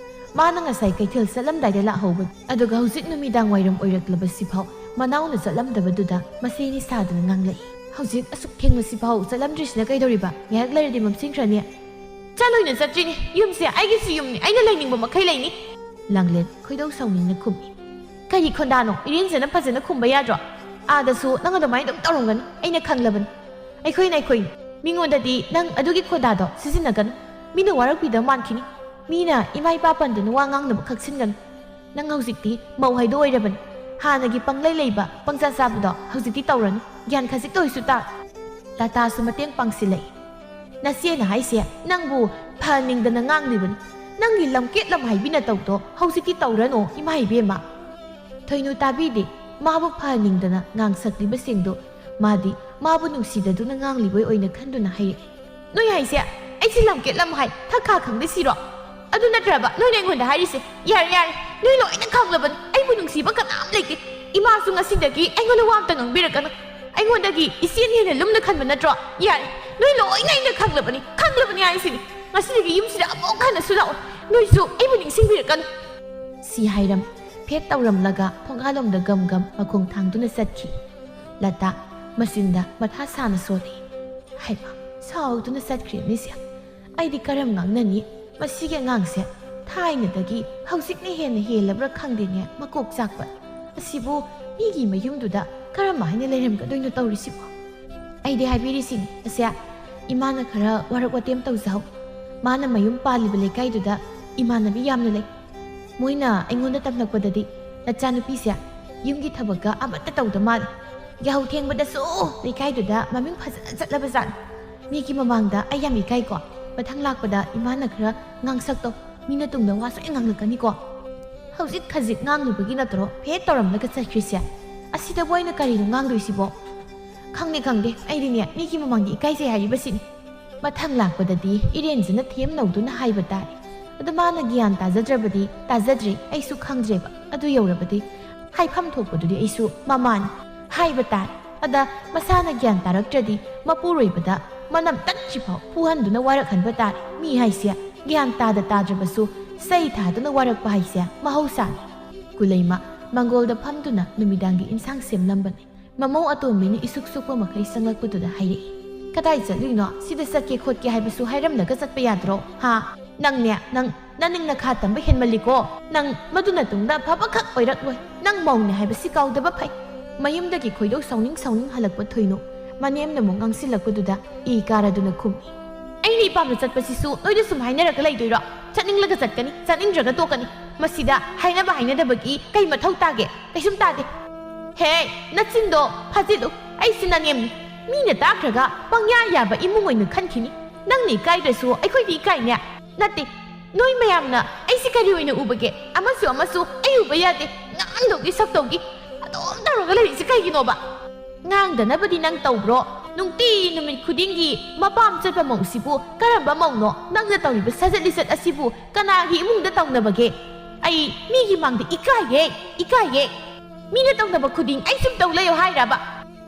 ꯃꯥꯅ ꯉꯁꯥꯏ ꯀꯩꯊꯦꯜ ꯆꯠꯂꯝꯗꯥꯏꯗ ꯂꯥꯛꯍꯧꯕꯅꯤ꯫ ꯑꯗꯨꯒ ꯍꯧꯖꯤꯛ ꯅꯨꯃꯤꯗꯥꯡ ꯋꯥꯏꯔꯝ ꯑꯣꯏꯔꯛꯂꯕꯁꯤꯐꯥꯎ ꯃꯅꯥꯎꯅ ꯆꯠꯂꯝꯗꯕꯗꯨꯗ ꯃꯁꯦꯅꯤ ꯁꯥꯗꯅ ꯉꯥꯡꯂꯛꯏ꯫ "ꯍꯧꯖꯤꯛ ꯑꯁꯨꯛ ꯊꯦꯡꯂꯁꯤꯐꯥꯎ ꯆꯠꯂꯝꯗ꯭ꯔꯤꯁꯤꯅ ꯀꯩꯗꯧꯔꯤꯕ? ꯉꯥꯏꯍꯥꯛ ꯂꯩꯔꯗꯤ ꯃꯝꯁꯤꯟꯈ꯭ꯔꯅꯤ꯫" "ꯆꯠꯂꯣꯏꯅ ꯆꯠꯇ꯭ꯔꯤꯅꯤ꯫ ꯌꯨꯝꯁꯦ ꯑꯩꯒꯤꯁꯨ ꯌꯨꯝꯅꯤ꯫ ꯑꯩꯅ ꯂꯩꯅꯤꯡꯕ ꯃꯈꯩ ꯂꯩꯅꯤ꯫" ꯂꯥꯡꯂꯦꯟ ꯈꯣꯏꯗꯧ ꯁꯥꯎꯅꯤꯡꯅ ꯈꯨꯝꯃꯤ꯫ "ꯀꯔꯤ ꯈꯣꯟꯗꯥꯅꯣ? ꯏꯔꯦꯟꯖꯅ ꯐꯖꯅ ꯈꯨꯝꯕ ꯌꯥꯗ꯭ꯔꯣ? ꯑꯥꯗꯁꯨ ꯅꯪ ꯑꯗꯨꯃꯥꯏꯅ ꯑꯗꯨꯝ ꯇꯧꯔꯝꯒꯅꯤ꯫ ꯑꯩꯅ ꯈꯪꯂꯕꯅꯤ꯫ ꯑꯩꯈꯣꯏꯅ ꯑꯩꯈꯣꯏꯅꯤ꯫ ꯃꯤꯉꯣꯟꯗꯗꯤ ꯅꯪ ꯑꯗꯨꯒꯤ ꯈꯣꯟꯗꯥꯗꯣ ꯁꯤꯖꯤꯟꯅꯒꯅꯨ꯫ ꯃꯤꯅ ꯋꯥꯔꯛꯄꯤꯗꯕ ꯃꯥꯟꯈꯤꯅꯤ꯫ ꯃꯤꯅ ꯏꯃꯥ ꯏꯄꯥ ꯄꯟꯗꯨꯅ ꯋꯥ ꯉꯥꯡꯅꯕ ꯈꯛꯆꯤꯟꯒꯅꯨ꯫ ꯅꯪ ꯍꯧꯖꯤꯛꯇꯤ ꯃꯧ ꯍꯥꯏꯗꯣ ꯑꯣꯏꯔꯕꯅꯤ꯫ ꯍꯥꯟꯅꯒꯤ ꯄꯪꯂꯩ ꯂꯩꯕ, ꯄꯪꯆꯥ ꯆꯥꯕꯗꯣ ꯍꯧꯖꯤꯛꯇꯤ ꯇꯧꯔꯅꯨ꯫ ꯒ꯭ꯌꯥꯟ ꯈꯖꯤꯛꯇ ꯑꯣꯏꯁꯨ ꯇꯥ꯫" ꯂꯇꯥꯁꯨ ꯃꯇꯦꯡ ꯄꯥꯡꯁꯤꯜꯂꯛꯏ꯫ "ꯅꯆꯦꯅ ꯍꯥꯏꯁꯦ ꯅꯪꯕꯨ ꯐꯍꯟꯅꯤꯡꯗꯅ ꯉꯥꯡꯂꯤꯕꯅꯤ꯫ ꯅꯪꯒꯤ ꯂꯝꯀꯦꯠ ꯂꯝꯍꯥꯏꯕꯤ ꯅꯇꯧꯗꯣ ꯍꯧꯖꯤꯛꯇꯤ ꯇꯧꯔꯅꯨ, ꯏꯃꯥ ꯏꯕꯦꯝꯃ꯫" ꯊꯣꯏꯅꯨ ꯇꯥꯕꯤꯗꯦ꯫ ꯃꯥꯕꯨ ꯐꯍꯟꯅꯤꯡꯗꯅ ꯉꯥꯡꯁꯛꯂꯤꯕꯁꯤꯡꯗꯨ ꯃꯥꯗꯤ ꯃꯥꯕꯨ ꯅꯨꯡꯁꯤꯗꯗꯨꯅ ꯉꯥꯡꯂꯤꯕꯣꯏ ꯑꯣꯏꯅ ꯈꯟꯗꯨꯅ ꯍꯥꯏꯔꯛꯏ꯫ ꯅꯣꯏ ꯍꯥꯏꯁꯦ ꯑꯩꯁꯦ ꯂꯝꯀꯦꯠ ꯂꯝꯍꯥꯏ, ꯊꯛ ꯈꯥ ꯈꯪꯗꯦ ꯁꯤꯔꯣ? ꯑꯗꯨ ꯅꯠꯇ꯭ꯔꯕ ꯅꯣꯏꯅ ꯑꯩꯉꯣꯟꯗ ꯍꯥꯏꯔꯤꯁꯦ? ꯌꯥꯔꯦ, ꯌꯥꯔꯦ, ꯅꯣꯏ ꯂꯣꯏꯅ ꯈꯪꯂꯕꯅꯤ꯫ ꯑꯩꯕꯨ ꯅꯨꯡꯁꯤꯕ ꯀꯅꯥꯝ ꯂꯩꯇꯦ꯫ ꯏꯃꯥꯁꯨ ꯉꯁꯤꯗꯒꯤ ꯑꯩꯉꯣꯟꯗ ꯋꯥ ꯑꯝꯇ ꯉꯥꯡꯕꯤꯔꯛꯀꯅꯨ꯫ ꯑꯩꯉꯣꯟꯗꯒꯤ ꯏꯆꯦꯅ ꯍꯦꯟꯅ ꯂꯨꯝꯅ ꯈꯟꯕ ꯅꯠꯇ꯭ꯔꯣ? ꯌꯥꯔꯦ, ꯅꯣꯏ ꯂꯣꯏꯅ ꯑꯩꯅ ꯈꯪꯂꯕꯅꯤ, ꯈꯪꯂꯕꯅꯤ ꯍꯥꯏꯁꯤꯅꯤ꯫ ꯉꯁꯤꯗꯒꯤ ꯌꯨꯝꯁꯤꯗ ꯑꯃꯨꯛ ꯍꯟꯅꯁꯨ ꯂꯥꯛꯑꯣ꯫ ꯅꯣꯏꯁꯨ ꯑꯩꯕꯨ ꯅꯤꯡꯁꯤꯡꯕꯤꯔꯛꯀꯅꯨ꯫ ꯁꯤ ꯍꯥꯏꯔꯝ ꯐꯦꯠ ꯇꯧꯔꯝꯂꯒ ꯊꯣꯡꯒꯥꯜꯂꯣꯝꯗ ꯒꯝ ꯒꯝ ꯃꯈꯣꯡ ꯊꯥꯡꯗꯨꯅ ꯆꯠꯈꯤ꯫ ꯂꯇꯥ ꯃꯆꯤꯟꯗ ꯃꯊꯥ ꯁꯥꯅ ꯁꯣꯜꯂꯤ꯫ ꯍꯩꯃꯥ, ꯁꯥꯎꯗꯨꯅ ꯆꯠꯈ꯭ꯔꯦꯅꯦ ꯁꯦ꯫ ꯑꯩꯗꯤ ꯀꯔꯝ ꯉꯥꯡꯅꯅꯤ? ꯃꯁꯤꯒꯤ ꯑꯉꯥꯡꯁꯦ ꯊꯥꯏꯅꯗꯒꯤ ꯍꯧꯖꯤꯛꯅ ꯍꯦꯟꯅ ꯍꯦꯜꯂꯕ꯭ꯔꯥ ꯈꯪꯗꯦꯅꯦ ꯃꯀꯣꯛ ꯆꯥꯛꯄ꯫ ꯑꯁꯤꯕꯨ ꯃꯤꯒꯤ ꯃꯌꯨꯝꯗꯨꯗ ꯀꯔꯝ ꯍꯥꯏꯅ ꯂꯩꯔꯝꯒꯗꯣꯏꯅꯣ ꯇꯧꯔꯤꯁꯤꯕꯣ? ꯑꯩꯗꯤ ꯍꯥꯏꯕꯤꯔꯤꯁꯤꯅꯤ ꯑꯁꯦ, ꯏꯃꯥꯅ ꯈꯔ ꯋꯥꯔꯛ ꯋꯥꯇꯦꯝ ꯇꯧꯖꯍꯧ꯫ ꯃꯥꯅ ꯃꯌꯨꯝ ꯄꯥꯜꯂꯤꯕ ꯂꯩꯀꯥꯏꯗꯨꯗ ꯏꯃꯥꯟꯅꯕꯤ ꯌꯥꯝꯅ ꯂꯩ꯫ ꯃꯣꯏꯅ ꯑꯩꯉꯣꯟꯗ ꯇꯝꯂꯛꯄꯗꯗꯤ ꯅꯆꯥꯅꯨꯄꯤꯁꯦ ꯌꯨꯝꯒꯤ ꯊꯕꯛꯀ ꯑꯃꯠꯇ ꯇꯧꯗ ꯃꯥꯜꯂꯦ꯫ ꯌꯥꯍꯧ ꯊꯦꯡꯕꯗꯁꯨ ꯂꯩꯀꯥꯏꯗꯨꯗ ꯃꯃꯤꯡ ꯐꯖꯅ ꯆꯠꯂꯕ ꯖꯥꯠꯅꯤ꯫ ꯃꯤꯒꯤ ꯃꯃꯥꯡꯗ ꯑꯩ ꯌꯥꯝ ꯏꯀꯥꯏꯀꯣ꯫ ꯃꯊꯪ ꯂꯥꯛꯄꯗ ꯏꯃꯥꯅ ꯈꯔ ꯉꯥꯡꯁꯛꯇꯣ, ꯃꯤꯅ ꯇꯨꯡꯗ ꯋꯥ ꯁꯣꯏ ꯉꯥꯡꯂꯛꯀꯅꯤꯀꯣ꯫ ꯍꯧꯖꯤꯛ ꯈꯖꯤꯛ ꯉꯥꯡꯂꯨꯕꯒꯤ ꯅꯠꯇ꯭ꯔꯣ ꯐꯦꯠ ꯇꯧꯔꯝꯂꯒ ꯆꯠꯈ꯭ꯔꯤꯁꯦ? ꯑꯁꯤꯗꯕꯨ ꯑꯩꯅ ꯀꯔꯤꯅꯣ ꯉꯥꯡꯗꯣꯏꯁꯤꯕꯣ? ꯈꯪꯗꯦ, ꯈꯪꯗꯦ, ꯑꯩꯗꯤꯅꯦ ꯃꯤꯒꯤ ꯃꯃꯥꯡꯗ ꯏꯀꯥꯏꯖꯩ ꯍꯥꯏꯔꯤꯕꯁꯤꯅꯤ꯫ ꯃꯊꯪ ꯂꯥꯛꯄꯗꯗꯤ ꯏꯔꯦꯟꯖꯅ ꯊꯦꯝ ꯅꯧꯗꯨꯅ ꯍꯥꯏꯕ ꯇꯥꯔꯦ꯫ ꯑꯗꯨ ꯃꯥꯅ ꯒ꯭ꯌꯥꯟ ꯇꯥꯖꯗ꯭ꯔꯕꯗꯤ ꯇꯥꯖꯗ꯭ꯔꯦ, ꯑꯩꯁꯨ ꯈꯪꯗ꯭ꯔꯦꯕ꯫ ꯑꯗꯨ ꯌꯧꯔꯕꯗꯤ ꯍꯥꯏꯐꯝ ꯊꯣꯛꯄꯗꯨꯗꯤ ꯑꯩꯁꯨ ꯃꯃꯥꯅꯤ ꯍꯥꯏꯕ ꯇꯥꯔꯦ꯫ ꯑꯗ ꯃꯁꯥꯅ ꯒ꯭ꯌꯥꯟ ꯇꯥꯔꯛꯇ꯭ꯔꯗꯤ ꯃꯄꯨꯔꯣꯏꯕꯗ ꯃꯅꯝ ꯇꯠꯇ꯭ꯔꯤꯐꯥꯎ ꯐꯨꯍꯟꯗꯨꯅ ꯋꯥꯔꯛꯍꯟꯕ ꯇꯥꯔꯦ꯫ ꯃꯤ ꯍꯥꯏꯁꯦ ꯒ꯭ꯌꯥꯟ ꯇꯥꯗ ꯇꯥꯗ꯭ꯔꯕꯁꯨ ꯆꯩ ꯊꯥꯗꯨꯅ ꯋꯥꯔꯛꯄ ꯍꯥꯏꯁꯦ ꯃꯍꯧꯁꯥꯅꯤ꯫ ꯀꯨꯂꯩꯃ ꯃꯪꯒꯣꯜꯗ ꯐꯝꯗꯨꯅ ꯅꯨꯃꯤꯗꯥꯡꯒꯤ ꯏꯟꯁꯥꯡ ꯁꯦꯝꯂꯝꯕꯅꯤ꯫ ꯃꯃꯧ ꯑꯇꯣꯝꯕꯤꯅ ꯏꯁꯨꯛ ꯁꯨꯛꯄ ꯃꯈꯩ ꯆꯪꯂꯛꯄꯗꯨꯗ ꯍꯥꯏꯔꯛꯏ, "ꯀꯗꯥꯏ ꯆꯠꯂꯨꯏꯅꯣ? ꯁꯤꯗ ꯆꯠꯀꯦ ꯈꯣꯠꯀꯦ ꯍꯥꯏꯕꯁꯨ ꯍꯥꯏꯔꯝꯂꯒ ꯆꯠꯄ ꯌꯥꯗ꯭ꯔꯣ? ꯍꯥ? ꯅꯪꯅꯦ, ꯅꯪ ꯅꯅꯤꯡ ꯅꯈꯥ ꯇꯝꯕ ꯍꯦꯟꯃꯜꯂꯤꯀꯣ꯫ ꯅꯪ ꯃꯗꯨꯅ ꯇꯨꯡꯗ ꯑꯐꯕꯈꯛ ꯑꯣꯏꯔꯛꯂꯣꯏ꯫ ꯅꯪ ꯃꯧꯅꯦ ꯍꯥꯏꯕꯁꯤ ꯀꯥꯎꯗꯕ ꯐꯩ꯫" ꯃꯌꯨꯝꯗꯒꯤ ꯈꯣꯏꯗꯧ ꯁꯥꯎꯅꯤꯡ ꯁꯥꯎꯅꯤꯡ ꯍꯜꯂꯛꯄ ꯊꯣꯏꯅꯨ ꯃꯅꯦꯝꯅ ꯑꯃꯨꯛ ꯉꯥꯡꯁꯤꯜꯂꯛꯄꯗꯨꯗ ꯏ ꯀꯥꯔꯗꯨꯅ ꯈꯨꯝꯃꯤ, "ꯑꯩꯅ ꯏꯄꯥꯝꯗ ꯆꯠꯄꯁꯤꯁꯨ ꯅꯣꯏꯗ ꯁꯨꯝ ꯍꯥꯏꯅꯔꯒ ꯂꯩꯗꯣꯏꯔꯣ? ꯆꯠꯅꯤꯡꯂꯒ ꯆꯠꯀꯅꯤ, ꯆꯠꯅꯤꯡꯗ꯭ꯔꯒ ꯇꯣꯛꯀꯅꯤ꯫ ꯃꯁꯤꯗ ꯍꯥꯏꯅꯕ ꯍꯥꯏꯅꯗꯕꯒꯤ ꯀꯩ ꯃꯊꯧ ꯇꯥꯒꯦ? ꯀꯩꯁꯨꯝ ꯇꯥꯗꯦ꯫" "ꯍꯦ, ꯅꯆꯤꯟꯗꯣ ꯐꯥꯖꯤꯜꯂꯨ꯫ ꯑꯩꯁꯤ ꯅꯅꯦꯝꯅꯤ꯫ ꯃꯤꯅ ꯇꯥꯈ꯭ꯔꯒ ꯄꯪꯌꯥ ꯌꯥꯕ ꯏꯃꯨꯡ ꯑꯣꯏꯅ ꯈꯟꯈꯤꯅꯤ꯫ ꯅꯪꯅ ꯏꯀꯥꯏꯗ꯭ꯔꯁꯨ ꯑꯩꯈꯣꯏꯗꯤ ꯏꯀꯥꯏꯅꯦ꯫ ꯅꯠꯇꯦ, ꯅꯣꯏ ꯃꯌꯥꯝꯅ ꯑꯩꯁꯤ ꯀꯔꯤ ꯑꯣꯏꯅ ꯎꯕꯒꯦ? ꯑꯃꯁꯨ ꯑꯃꯁꯨ ꯑꯩ ꯎꯕ ꯌꯥꯗꯦ꯫ ꯉꯥꯡꯗꯧꯒꯤ ꯁꯛꯇꯧꯒꯤ ꯑꯗꯨꯝ ꯇꯧꯔꯒ ꯂꯩꯔꯤꯁꯤ ꯀꯩꯒꯤꯅꯣꯕ?" "ꯉꯥꯡꯗꯅꯕꯗꯤ ꯅꯪ ꯇꯧꯕ꯭ꯔꯣ? ꯅꯨꯡꯇꯤ ꯅꯨꯃꯤꯠ ꯈꯨꯗꯤꯡꯒꯤ ꯃꯄꯥꯝ ꯆꯠꯄ ꯃꯧꯁꯤꯕꯨ ꯀꯔꯝꯕ ꯃꯧꯅꯣ? ꯅꯪꯅ ꯇꯧꯔꯤꯕ ꯁꯥꯖꯠ ꯂꯤꯆꯠ ꯑꯁꯤꯕꯨ ꯀꯅꯥꯒꯤ ꯏꯃꯨꯡꯗ ꯇꯧꯅꯕꯒꯦ? ꯑꯩ ꯃꯤꯒꯤ ꯃꯥꯡꯗ ꯏꯀꯥꯏꯌꯦ, ꯏꯀꯥꯏꯌꯦ꯫ ꯃꯤꯅ ꯇꯧꯅꯕ ꯈꯨꯗꯤꯡ ꯑꯩ ꯁꯨꯝ ꯇꯧ ꯂꯩꯌꯣ ꯍꯥꯏꯔꯕ?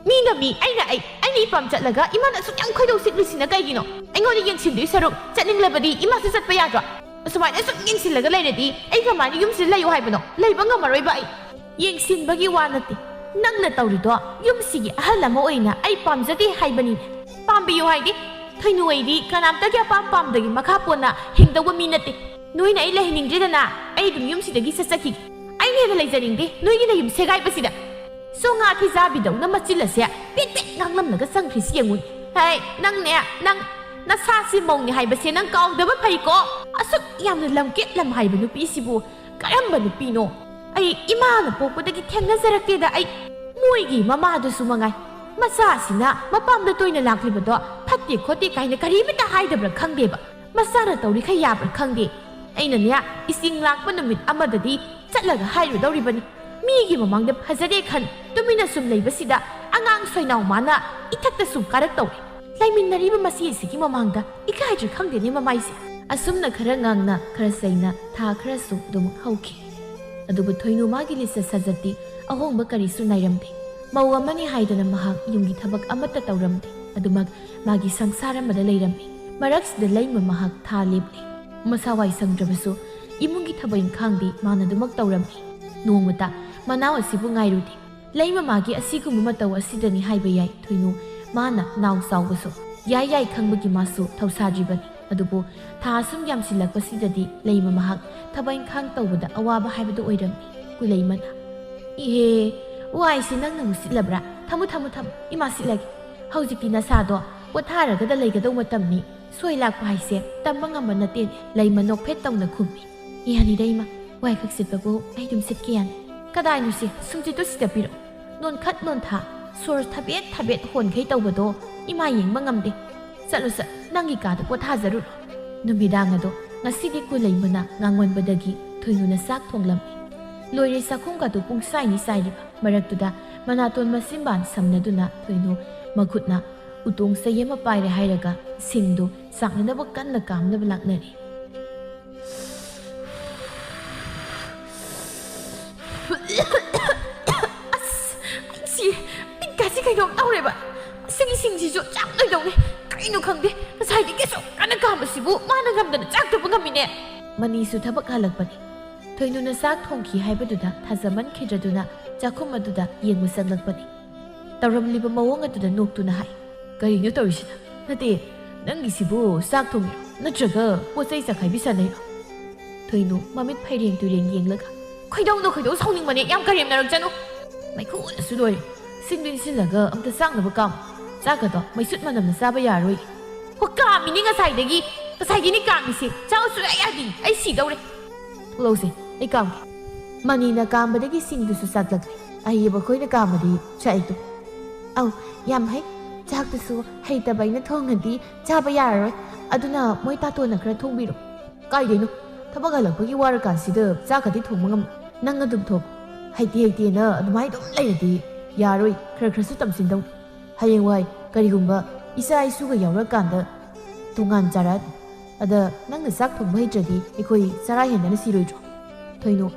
ꯃꯤꯅ ꯃꯤ, ꯑꯩꯅ ꯑꯩ, ꯑꯩꯅ ꯏꯄꯥꯝ ꯆꯠꯂꯒ ꯏꯃꯥꯅ ꯑꯁꯨꯛ ꯌꯥꯝ ꯈꯣꯏꯗꯧ ꯁꯤꯛꯂꯤꯁꯤꯅ ꯀꯩꯒꯤꯅꯣ? ꯑꯩꯉꯣꯟꯗ ꯌꯦꯡꯁꯤꯟꯗꯣꯏ ꯁꯔꯨꯛ ꯆꯠꯅꯤꯡꯂꯕꯗꯤ ꯏꯃꯥꯁꯨ ꯆꯠꯄ ꯌꯥꯗ꯭ꯔꯣ? ꯑꯁꯨꯃꯥꯏꯅ ꯁꯨꯝ ꯌꯦꯡꯁꯤꯜꯂꯒ ꯂꯩꯔꯗꯤ ꯑꯩ ꯀꯃꯥꯏꯅ ꯌꯨꯝꯁꯤꯗ ꯂꯩꯌꯨ ꯍꯥꯏꯕꯅꯣ? ꯂꯩꯕ ꯉꯝꯃꯔꯣꯏꯕ ꯑꯩ꯫ ꯌꯦꯡꯁꯤꯟꯕꯒꯤ ꯋꯥ ꯅꯠꯇꯦ꯫ ꯅꯪꯅ ꯇꯧꯔꯤꯗꯣ ꯌꯨꯝꯁꯤꯒꯤ ꯑꯍꯜ ꯑꯃ ꯑꯣꯏꯅ ꯑꯩ ꯄꯥꯝꯖꯗꯦ ꯍꯥꯏꯕꯅꯤꯅꯦ꯫ ꯄꯥꯝꯕꯤꯌꯨ ꯍꯥꯏꯗꯤ? ꯊꯣꯏꯅꯨ ꯑꯩꯗꯤ ꯀꯅꯥꯝꯇꯒꯤ ꯑꯄꯥꯝ ꯄꯥꯝꯗꯒꯤ ꯃꯈꯥ ꯄꯣꯟꯅ ꯍꯤꯡꯗꯧꯕ ꯃꯤ ꯅꯠꯇꯦ꯫ ꯅꯣꯏꯅ ꯑꯩ ꯂꯩꯍꯟꯅꯤꯡꯗ꯭ꯔꯤꯗꯅ ꯑꯩ ꯑꯗꯨꯝ ꯌꯨꯝꯁꯤꯗꯒꯤ ꯆꯠꯆꯈꯤꯒꯦ꯫ ꯑꯩꯅ ꯍꯦꯟꯅ ꯂꯩꯖꯅꯤꯡꯗꯦ ꯅꯣꯏꯒꯤ ꯅꯌꯨꯝ ꯁꯦꯒꯥꯏꯕꯁꯤꯗ꯫ ꯁꯣꯉꯥ ꯈꯤꯖꯥꯕꯤꯗꯧꯅ ꯃꯆꯤꯜ ꯑꯁꯦ ꯄꯤꯠ ꯄꯤꯠ ꯉꯥꯡꯂꯝꯂꯒ ꯆꯪꯈ꯭ꯔꯤꯁꯤ ꯌꯦꯡꯉꯨ꯫ ꯍꯩ, ꯅꯪꯅꯦ, ꯅꯪ ꯅꯁꯥꯁꯤ ꯃꯧꯅꯤ ꯍꯥꯏꯕꯁꯦ ꯅꯪ ꯀꯥꯎꯗꯕ ꯐꯩꯀꯣ꯫ ꯑꯁꯨꯛ ꯌꯥꯝꯅ ꯂꯝꯀꯦꯠ ꯂꯝ ꯍꯥꯏꯕ ꯅꯨꯄꯤꯁꯤꯕꯨ ꯀꯔꯝꯕ ꯅꯨꯄꯤꯅꯣ? ꯑꯩ ꯏꯃꯥꯅ ꯄꯣꯛꯄꯗꯒꯤ ꯊꯦꯡꯅꯖꯔꯛꯇꯦꯗ ꯑꯩ꯫ ꯃꯣꯏꯒꯤ ꯃꯃꯥꯗꯨꯁꯨ ꯃꯉꯥꯏ꯫ ꯃꯆꯥꯁꯤꯅ ꯃꯄꯥꯝꯗ ꯇꯣꯏꯅ ꯂꯥꯛꯂꯤꯕꯗꯣ ꯐꯠꯇꯦ ꯈꯣꯠꯇꯦ ꯀꯥꯏꯅ ꯀꯔꯤꯃꯇ ꯍꯥꯏꯗꯕ꯭ꯔꯥ ꯈꯪꯗꯦꯕ꯫ ꯃꯆꯥꯅ ꯇꯧꯔꯤꯈꯩ ꯌꯥꯕ꯭ꯔꯥ ꯈꯪꯗꯦ꯫ ꯑꯩꯅꯅꯦ, ꯏꯁꯤꯡ ꯂꯥꯛꯄ ꯅꯨꯃꯤꯠ ꯑꯃꯗꯗꯤ ꯆꯠꯂꯒ ꯍꯥꯏꯔꯨꯗꯧꯔꯤꯕꯅꯤ꯫ ꯃꯤꯒꯤ ꯃꯃꯥꯡꯗ ꯐꯖꯗꯦ ꯈꯟ ꯇꯨꯃꯤꯟꯅ ꯁꯨꯝ ꯂꯩꯕꯁꯤꯗ ꯑꯉꯥꯡ ꯁꯣꯏꯅꯥꯎ ꯃꯥꯅ ꯏꯊꯛꯇ ꯁꯨꯝ ꯀꯥꯔꯛ ꯇꯧꯔꯦ꯫ ꯂꯩꯃꯤꯟꯅꯔꯤꯕ ꯃꯆꯦꯁꯤꯒꯤ ꯃꯃꯥꯡꯗ ꯏꯀꯥꯏꯗ꯭ꯔꯥ ꯈꯪꯗꯦꯅꯦ ꯃꯃꯥꯏꯁꯦ꯫ ꯑꯁꯨꯝꯅ ꯈꯔ ꯉꯥꯡꯅ ꯈꯔ ꯆꯩꯅ ꯊꯥ ꯈꯔꯁꯨ ꯑꯗꯨꯝ ꯍꯧꯈꯤ꯫ ꯑꯗꯨꯕꯨ ꯊꯣꯏꯅꯨ ꯃꯥꯒꯤ ꯂꯤꯆꯠ ꯁꯥꯖꯠꯇꯤ ꯑꯍꯣꯡꯕ ꯀꯔꯤꯁꯨ ꯅꯥꯏꯔꯝꯗꯦ꯫ ꯃꯧ ꯑꯃꯅꯤ ꯍꯥꯏꯗꯅ ꯃꯍꯥꯛ ꯌꯨꯝꯒꯤ ꯊꯕꯛ ꯑꯃꯠꯇ ꯇꯧꯔꯝꯗꯦ꯫ ꯑꯗꯨꯃꯛ ꯃꯥꯒꯤ ꯁꯪꯁꯥꯔ ꯑꯃꯗ ꯂꯩꯔꯝꯃꯤ꯫ ꯃꯔꯛꯁꯤꯗ ꯂꯩꯃ ꯃꯍꯥꯛ ꯊꯥ ꯂꯦꯞꯂꯦ꯫ ꯃꯁꯥ ꯋꯥꯏ ꯁꯪꯗ꯭ꯔꯕꯁꯨ ꯏꯃꯨꯡꯒꯤ ꯊꯕꯛ ꯏꯪꯈꯥꯡꯗꯤ ꯃꯥꯅ ꯑꯗꯨꯃꯛ ꯇꯧꯔꯝꯃꯤ꯫ ꯅꯣꯡꯃꯇ ꯃꯅꯥꯎ ꯑꯁꯤꯕꯨ ꯉꯥꯏꯔꯨꯗꯦ꯫ ꯂꯩꯃ ꯃꯥꯒꯤ ꯑꯁꯤꯒꯨꯝꯕ ꯃꯇꯧ ꯑꯁꯤꯗꯅꯤ ꯍꯥꯏꯕ ꯌꯥꯏ ꯊꯣꯏꯅꯨ ꯃꯥꯅ ꯅꯥꯎ ꯆꯥꯎꯕꯁꯨ꯫ ꯌꯥꯏ ꯌꯥꯏ ꯈꯪꯕꯒꯤ ꯃꯥꯁꯨ ꯊꯧꯁꯥꯗ꯭ꯔꯤꯕꯅꯤ꯫ ꯑꯗꯨꯕꯨ ꯊꯥ ꯑꯁꯨꯝ ꯌꯥꯝꯁꯤꯜꯂꯛꯄꯁꯤꯗꯗꯤ ꯂꯩꯃ ꯃꯍꯥꯛ ꯊꯕꯛ ꯏꯪꯈꯥꯡ ꯇꯧꯕꯗ ꯑꯋꯥꯕ ꯍꯥꯏꯕꯗꯨ ꯑꯣꯏꯔꯝꯃꯤ꯫ ꯀꯨꯂꯩꯃꯅ, "ꯏꯍꯦ, ꯋꯥꯏꯁꯤ ꯅꯪꯅ ꯑꯃꯨꯛ ꯁꯤꯠꯂꯕ꯭ꯔꯥ? ꯊꯝꯃꯨ, ꯊꯝꯃꯨ, ꯊꯝꯃꯨ, ꯏꯃꯥ ꯁꯤꯠꯂꯒꯦ꯫ ꯍꯧꯖꯤꯛꯇꯤ ꯅꯁꯥꯗꯣ ꯄꯣꯊꯥꯔꯒꯗ ꯂꯩꯒꯗꯧ ꯃꯇꯝꯅꯤ꯫ ꯁꯣꯏ ꯂꯥꯛꯄ ꯍꯥꯏꯁꯦ ꯇꯝꯕ ꯉꯝꯕ ꯅꯠꯇꯦꯅꯦ", ꯂꯩꯃ ꯅꯣꯛꯐꯦꯠ ꯇꯧꯅ ꯈꯨꯝꯃꯤ꯫ "ꯌꯥꯅꯤꯗ ꯏꯃꯥ, ꯋꯥꯏ ꯈꯛ ꯁꯤꯠꯄꯕꯨ ꯑꯩ ꯑꯗꯨꯝ ꯁꯤꯠꯀꯦ ꯌꯥꯅꯤ꯫ ꯀꯗꯥꯏꯅꯣꯁꯦ, ꯁꯨꯝꯁꯤꯠꯇꯨ ꯁꯤꯗ ꯄꯤꯔꯛꯎ꯫ ꯅꯣꯟꯈꯠ ꯅꯣꯟꯊꯥ, ꯁꯣꯔ ꯊꯕꯦꯠ ꯊꯕꯦꯠ ꯍꯣꯟꯈꯩ ꯇꯧꯕꯗꯣ ꯏꯃꯥ ꯌꯦꯡꯕ ꯉꯝꯗꯦ꯫ ꯆꯠꯂꯨ ꯆꯠ, ꯅꯪꯒꯤ ꯀꯥꯗ ꯄꯣꯊꯥꯖꯔꯨꯔꯣ꯫ ꯅꯨꯃꯤꯗꯥꯡ ꯑꯗꯣ ꯉꯁꯤꯗꯤ ꯀꯨꯂꯩꯃꯅ ꯉꯥꯡꯃꯟꯕꯗꯒꯤ ꯊꯣꯏꯅꯨꯅ ꯆꯥꯛ ꯊꯣꯡꯂꯝꯃꯤ꯫ ꯂꯣꯏꯔꯦ ꯆꯥꯛꯈꯨꯝꯒꯗꯨ ꯄꯨꯡꯆꯥꯏꯅꯤ ꯆꯥꯏꯔꯤꯕ꯫ ꯃꯔꯛꯇꯨꯗ ꯃꯅꯥꯇꯣꯟ ꯃꯆꯤꯟꯕꯥꯟ ꯁꯝꯅꯗꯨꯅ ꯊꯣꯏꯅꯨ ꯃꯈꯨꯠꯅ ꯎꯇꯣꯡ ꯆꯩ ꯑꯃ ꯄꯥꯏꯔꯦ ꯍꯥꯏꯔꯒ ꯁꯤꯡꯗꯨ ꯆꯥꯛꯅꯅꯕ ꯀꯟꯅ ꯀꯥꯝꯅꯕ ꯂꯥꯛꯅꯔꯤ꯫ ꯑꯁ! ꯑꯩ ꯁꯤꯔꯦ! ꯃꯤꯠꯀꯥꯁꯤ ꯀꯩꯅꯣꯝ ꯇꯧꯔꯦꯕ꯫ ꯁꯤꯒꯤ ꯁꯤꯡꯁꯤꯁꯨ ꯆꯥꯛ ꯂꯣꯏꯗꯧꯅꯦ꯫ ꯀꯩꯅꯣ ꯈꯪꯗꯦ, ꯉꯁꯥꯏꯗꯒꯤ ꯑꯁꯨꯛ ꯀꯟꯅ ꯀꯥꯝꯕꯁꯤꯕꯨ ꯃꯥꯅ ꯉꯝꯗꯅ ꯆꯥꯛꯇꯕꯨ ꯉꯝꯃꯤꯅꯦ꯫ ꯃꯅꯤꯁꯨ ꯊꯕꯛ ꯍꯜꯂꯛꯄꯅꯤ꯫ ꯊꯣꯏꯅꯨꯅ ꯆꯥꯛ ꯊꯣꯡꯈꯤ ꯍꯥꯏꯕꯗꯨꯗ ꯊꯥꯖꯃꯟꯈꯤꯗ꯭ꯔꯗꯨꯅ ꯆꯥꯛꯈꯨꯝ ꯑꯗꯨꯗ ꯌꯦꯡꯕ ꯆꯪꯂꯛꯄꯅꯤ꯫ ꯇꯧꯔꯝꯂꯤꯕ ꯃꯑꯣꯡ ꯑꯗꯨꯗ ꯅꯣꯛꯇꯨꯅ ꯍꯥꯏ, "ꯀꯔꯤꯅꯣ ꯇꯧꯔꯤꯁꯤꯅ? ꯅꯠꯇꯦ, ꯅꯪꯒꯤꯁꯤꯕꯨ ꯆꯥꯛ ꯊꯣꯡꯉꯤꯔꯣ? ꯅꯠꯇ꯭ꯔꯒ ꯄꯣꯠ ꯆꯩ ꯆꯥꯈꯥꯏꯕꯤ ꯁꯥꯟꯅꯩꯔꯣ?" ꯊꯣꯏꯅꯨ ꯃꯃꯤꯠ ꯐꯩꯔꯦꯡ ꯇꯨꯏꯔꯦꯡ ꯌꯦꯡꯂꯒ, "ꯈꯣꯏꯗꯧꯅ ꯈꯣꯏꯗꯧ ꯁꯥꯎꯅꯤꯡꯕꯅꯦ, ꯌꯥꯝ ꯀꯔꯦꯝꯅꯔꯛꯆꯅꯨ꯫ ꯃꯩꯈꯨꯅꯁꯨ ꯂꯣꯏꯔꯦ꯫ ꯁꯤꯡꯗꯨ ꯏꯟꯁꯤꯜꯂꯒ ꯑꯝꯇ ꯆꯥꯛꯅꯕ ꯀꯥꯝꯃꯨ꯫ ꯆꯥꯛꯀꯗꯣ ꯃꯩꯁꯨꯠ ꯃꯅꯝꯅ ꯆꯥꯕ ꯌꯥꯔꯣꯏ꯫" "ꯍꯣ, ꯀꯥꯝꯃꯤꯅꯤ ꯉꯁꯥꯏꯗꯒꯤ꯫ ꯉꯁꯥꯏꯗꯤꯅꯤ ꯀꯥꯝꯃꯤꯁꯦ꯫ ꯆꯥꯎ ꯁꯨꯡꯌꯥ ꯌꯥꯗꯦ꯫ ꯑꯩ ꯁꯤꯗꯧꯔꯦ꯫" "ꯊꯣꯛꯂꯧꯁꯦ, ꯑꯩ ꯀꯥꯝꯒꯦ꯫" ꯃꯅꯤꯅ ꯀꯥꯝꯕꯗꯒꯤ ꯁꯤꯡꯗꯨꯁꯨ ꯆꯥꯛꯂꯛꯂꯦ꯫ ꯑꯍꯩꯕ ꯑꯩꯈꯣꯏꯅ ꯀꯥꯝꯕꯗꯤ ꯁꯛꯏꯗꯣ꯫ "ꯑꯧ, ꯌꯥꯝ ꯍꯩ꯫ ꯆꯥꯛꯇꯨꯁꯨ ꯍꯩꯇꯕ ꯑꯩꯅ ꯊꯣꯡꯉꯗꯤ ꯆꯥꯕ ꯌꯥꯔꯔꯣꯏ꯫ ꯑꯗꯨꯅ ꯃꯣꯏ ꯇꯥꯇꯣꯟꯅ ꯈꯔ ꯊꯣꯡꯕꯤꯔꯣ꯫" "ꯀꯥꯏꯗꯩꯅꯣ? ꯊꯕꯛ ꯍꯜꯂꯛꯄꯒꯤ ꯋꯥꯔꯀꯥꯟꯁꯤꯗ ꯆꯥꯛꯀꯗꯤ ꯊꯣꯡꯕ ꯉꯝꯃꯣꯏ꯫ ꯅꯪ ꯑꯗꯨꯝ ꯊꯣꯡ꯫ ꯍꯩꯇꯦ ꯍꯩꯇꯦꯅ ꯑꯗꯨꯃꯥꯏꯅ ꯑꯗꯨꯝ ꯂꯩꯔꯗꯤ ꯌꯥꯔꯣꯏ꯫ ꯈꯔ ꯈꯔꯁꯨ ꯇꯝꯁꯤꯟꯗꯧꯅꯤ꯫ ꯍꯌꯦꯡꯋꯥꯏ ꯀꯔꯤꯒꯨꯝꯕ ꯏꯆꯥ ꯏꯁꯨꯒ ꯌꯥꯎꯔꯀꯥꯟꯗ ꯇꯣꯉꯥꯟ ꯆꯥꯔꯛꯑꯅꯤ꯫ ꯑꯗ ꯅꯪꯅ ꯆꯥꯛ ꯊꯣꯡꯕ ꯍꯩꯇ꯭ꯔꯗꯤ ꯑꯩꯈꯣꯏ ꯆꯔꯥ ꯍꯦꯟꯗꯅ ꯁꯤꯔꯣꯏꯗ꯭ꯔꯣ?" ꯊꯣꯏꯅꯨ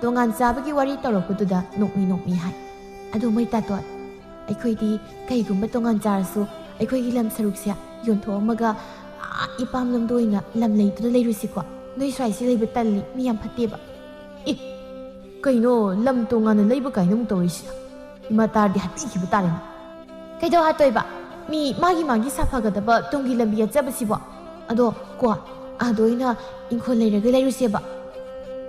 ꯇꯣꯉꯥꯟ ꯆꯥꯕꯒꯤ ꯋꯥꯔꯤ ꯇꯧꯔꯛꯄꯗꯨꯗ ꯅꯣꯛꯃꯤ ꯅꯣꯛꯃꯤ ꯍꯥꯏ, "ꯑꯗꯨ ꯃꯣꯏ ꯇꯥꯇꯣꯟ, ꯑꯩꯈꯣꯏꯗꯤ ꯀꯩꯒꯨꯝꯕ ꯇꯣꯉꯥꯟ ꯆꯥꯔꯁꯨ ꯑꯩꯈꯣꯏꯒꯤ ꯂꯝ ꯁꯔꯨꯛꯁꯦ ꯌꯣꯟꯊꯣꯛꯑꯝꯃꯒ ꯑꯥ ꯏꯄꯥꯝ ꯂꯝꯗ ꯑꯣꯏꯅ ꯂꯝ ꯂꯩꯗꯨꯅ ꯂꯩꯔꯨꯁꯤꯀꯣ꯫ ꯅꯣꯏ ꯁ꯭ꯋꯥꯏꯁꯤ ꯂꯩꯕ ꯇꯜꯂꯤ, ꯃꯤ ꯌꯥꯝ ꯐꯠꯇꯦꯕ꯫" "ꯑꯦ, ꯀꯩꯅꯣ, ꯂꯝ ꯇꯣꯉꯥꯟꯅ ꯂꯩꯕ ꯀꯥꯏꯅ ꯑꯃꯨꯛ ꯇꯧꯔꯤꯁꯤꯅ? ꯏꯃꯥ ꯇꯥꯔꯗꯤ ꯍꯥꯠꯄꯤꯈꯤꯕ ꯇꯥꯔꯦꯅꯦ꯫" "ꯀꯩꯗꯧ ꯍꯥꯠꯇꯣꯏꯕ? ꯃꯤ ꯃꯥꯒꯤ ꯃꯥꯒꯤ ꯁꯥꯐꯒꯗꯕ ꯇꯨꯡꯒꯤ ꯂꯝꯕꯤ ꯌꯦꯠꯆꯕꯁꯤꯕꯣ? ꯑꯗꯣ ꯀꯣ, ꯑꯥꯗ ꯑꯣꯏꯅ ꯏꯪꯈꯣꯜ ꯂꯩꯔꯒ ꯂꯩꯔꯨꯁꯦꯕ꯫"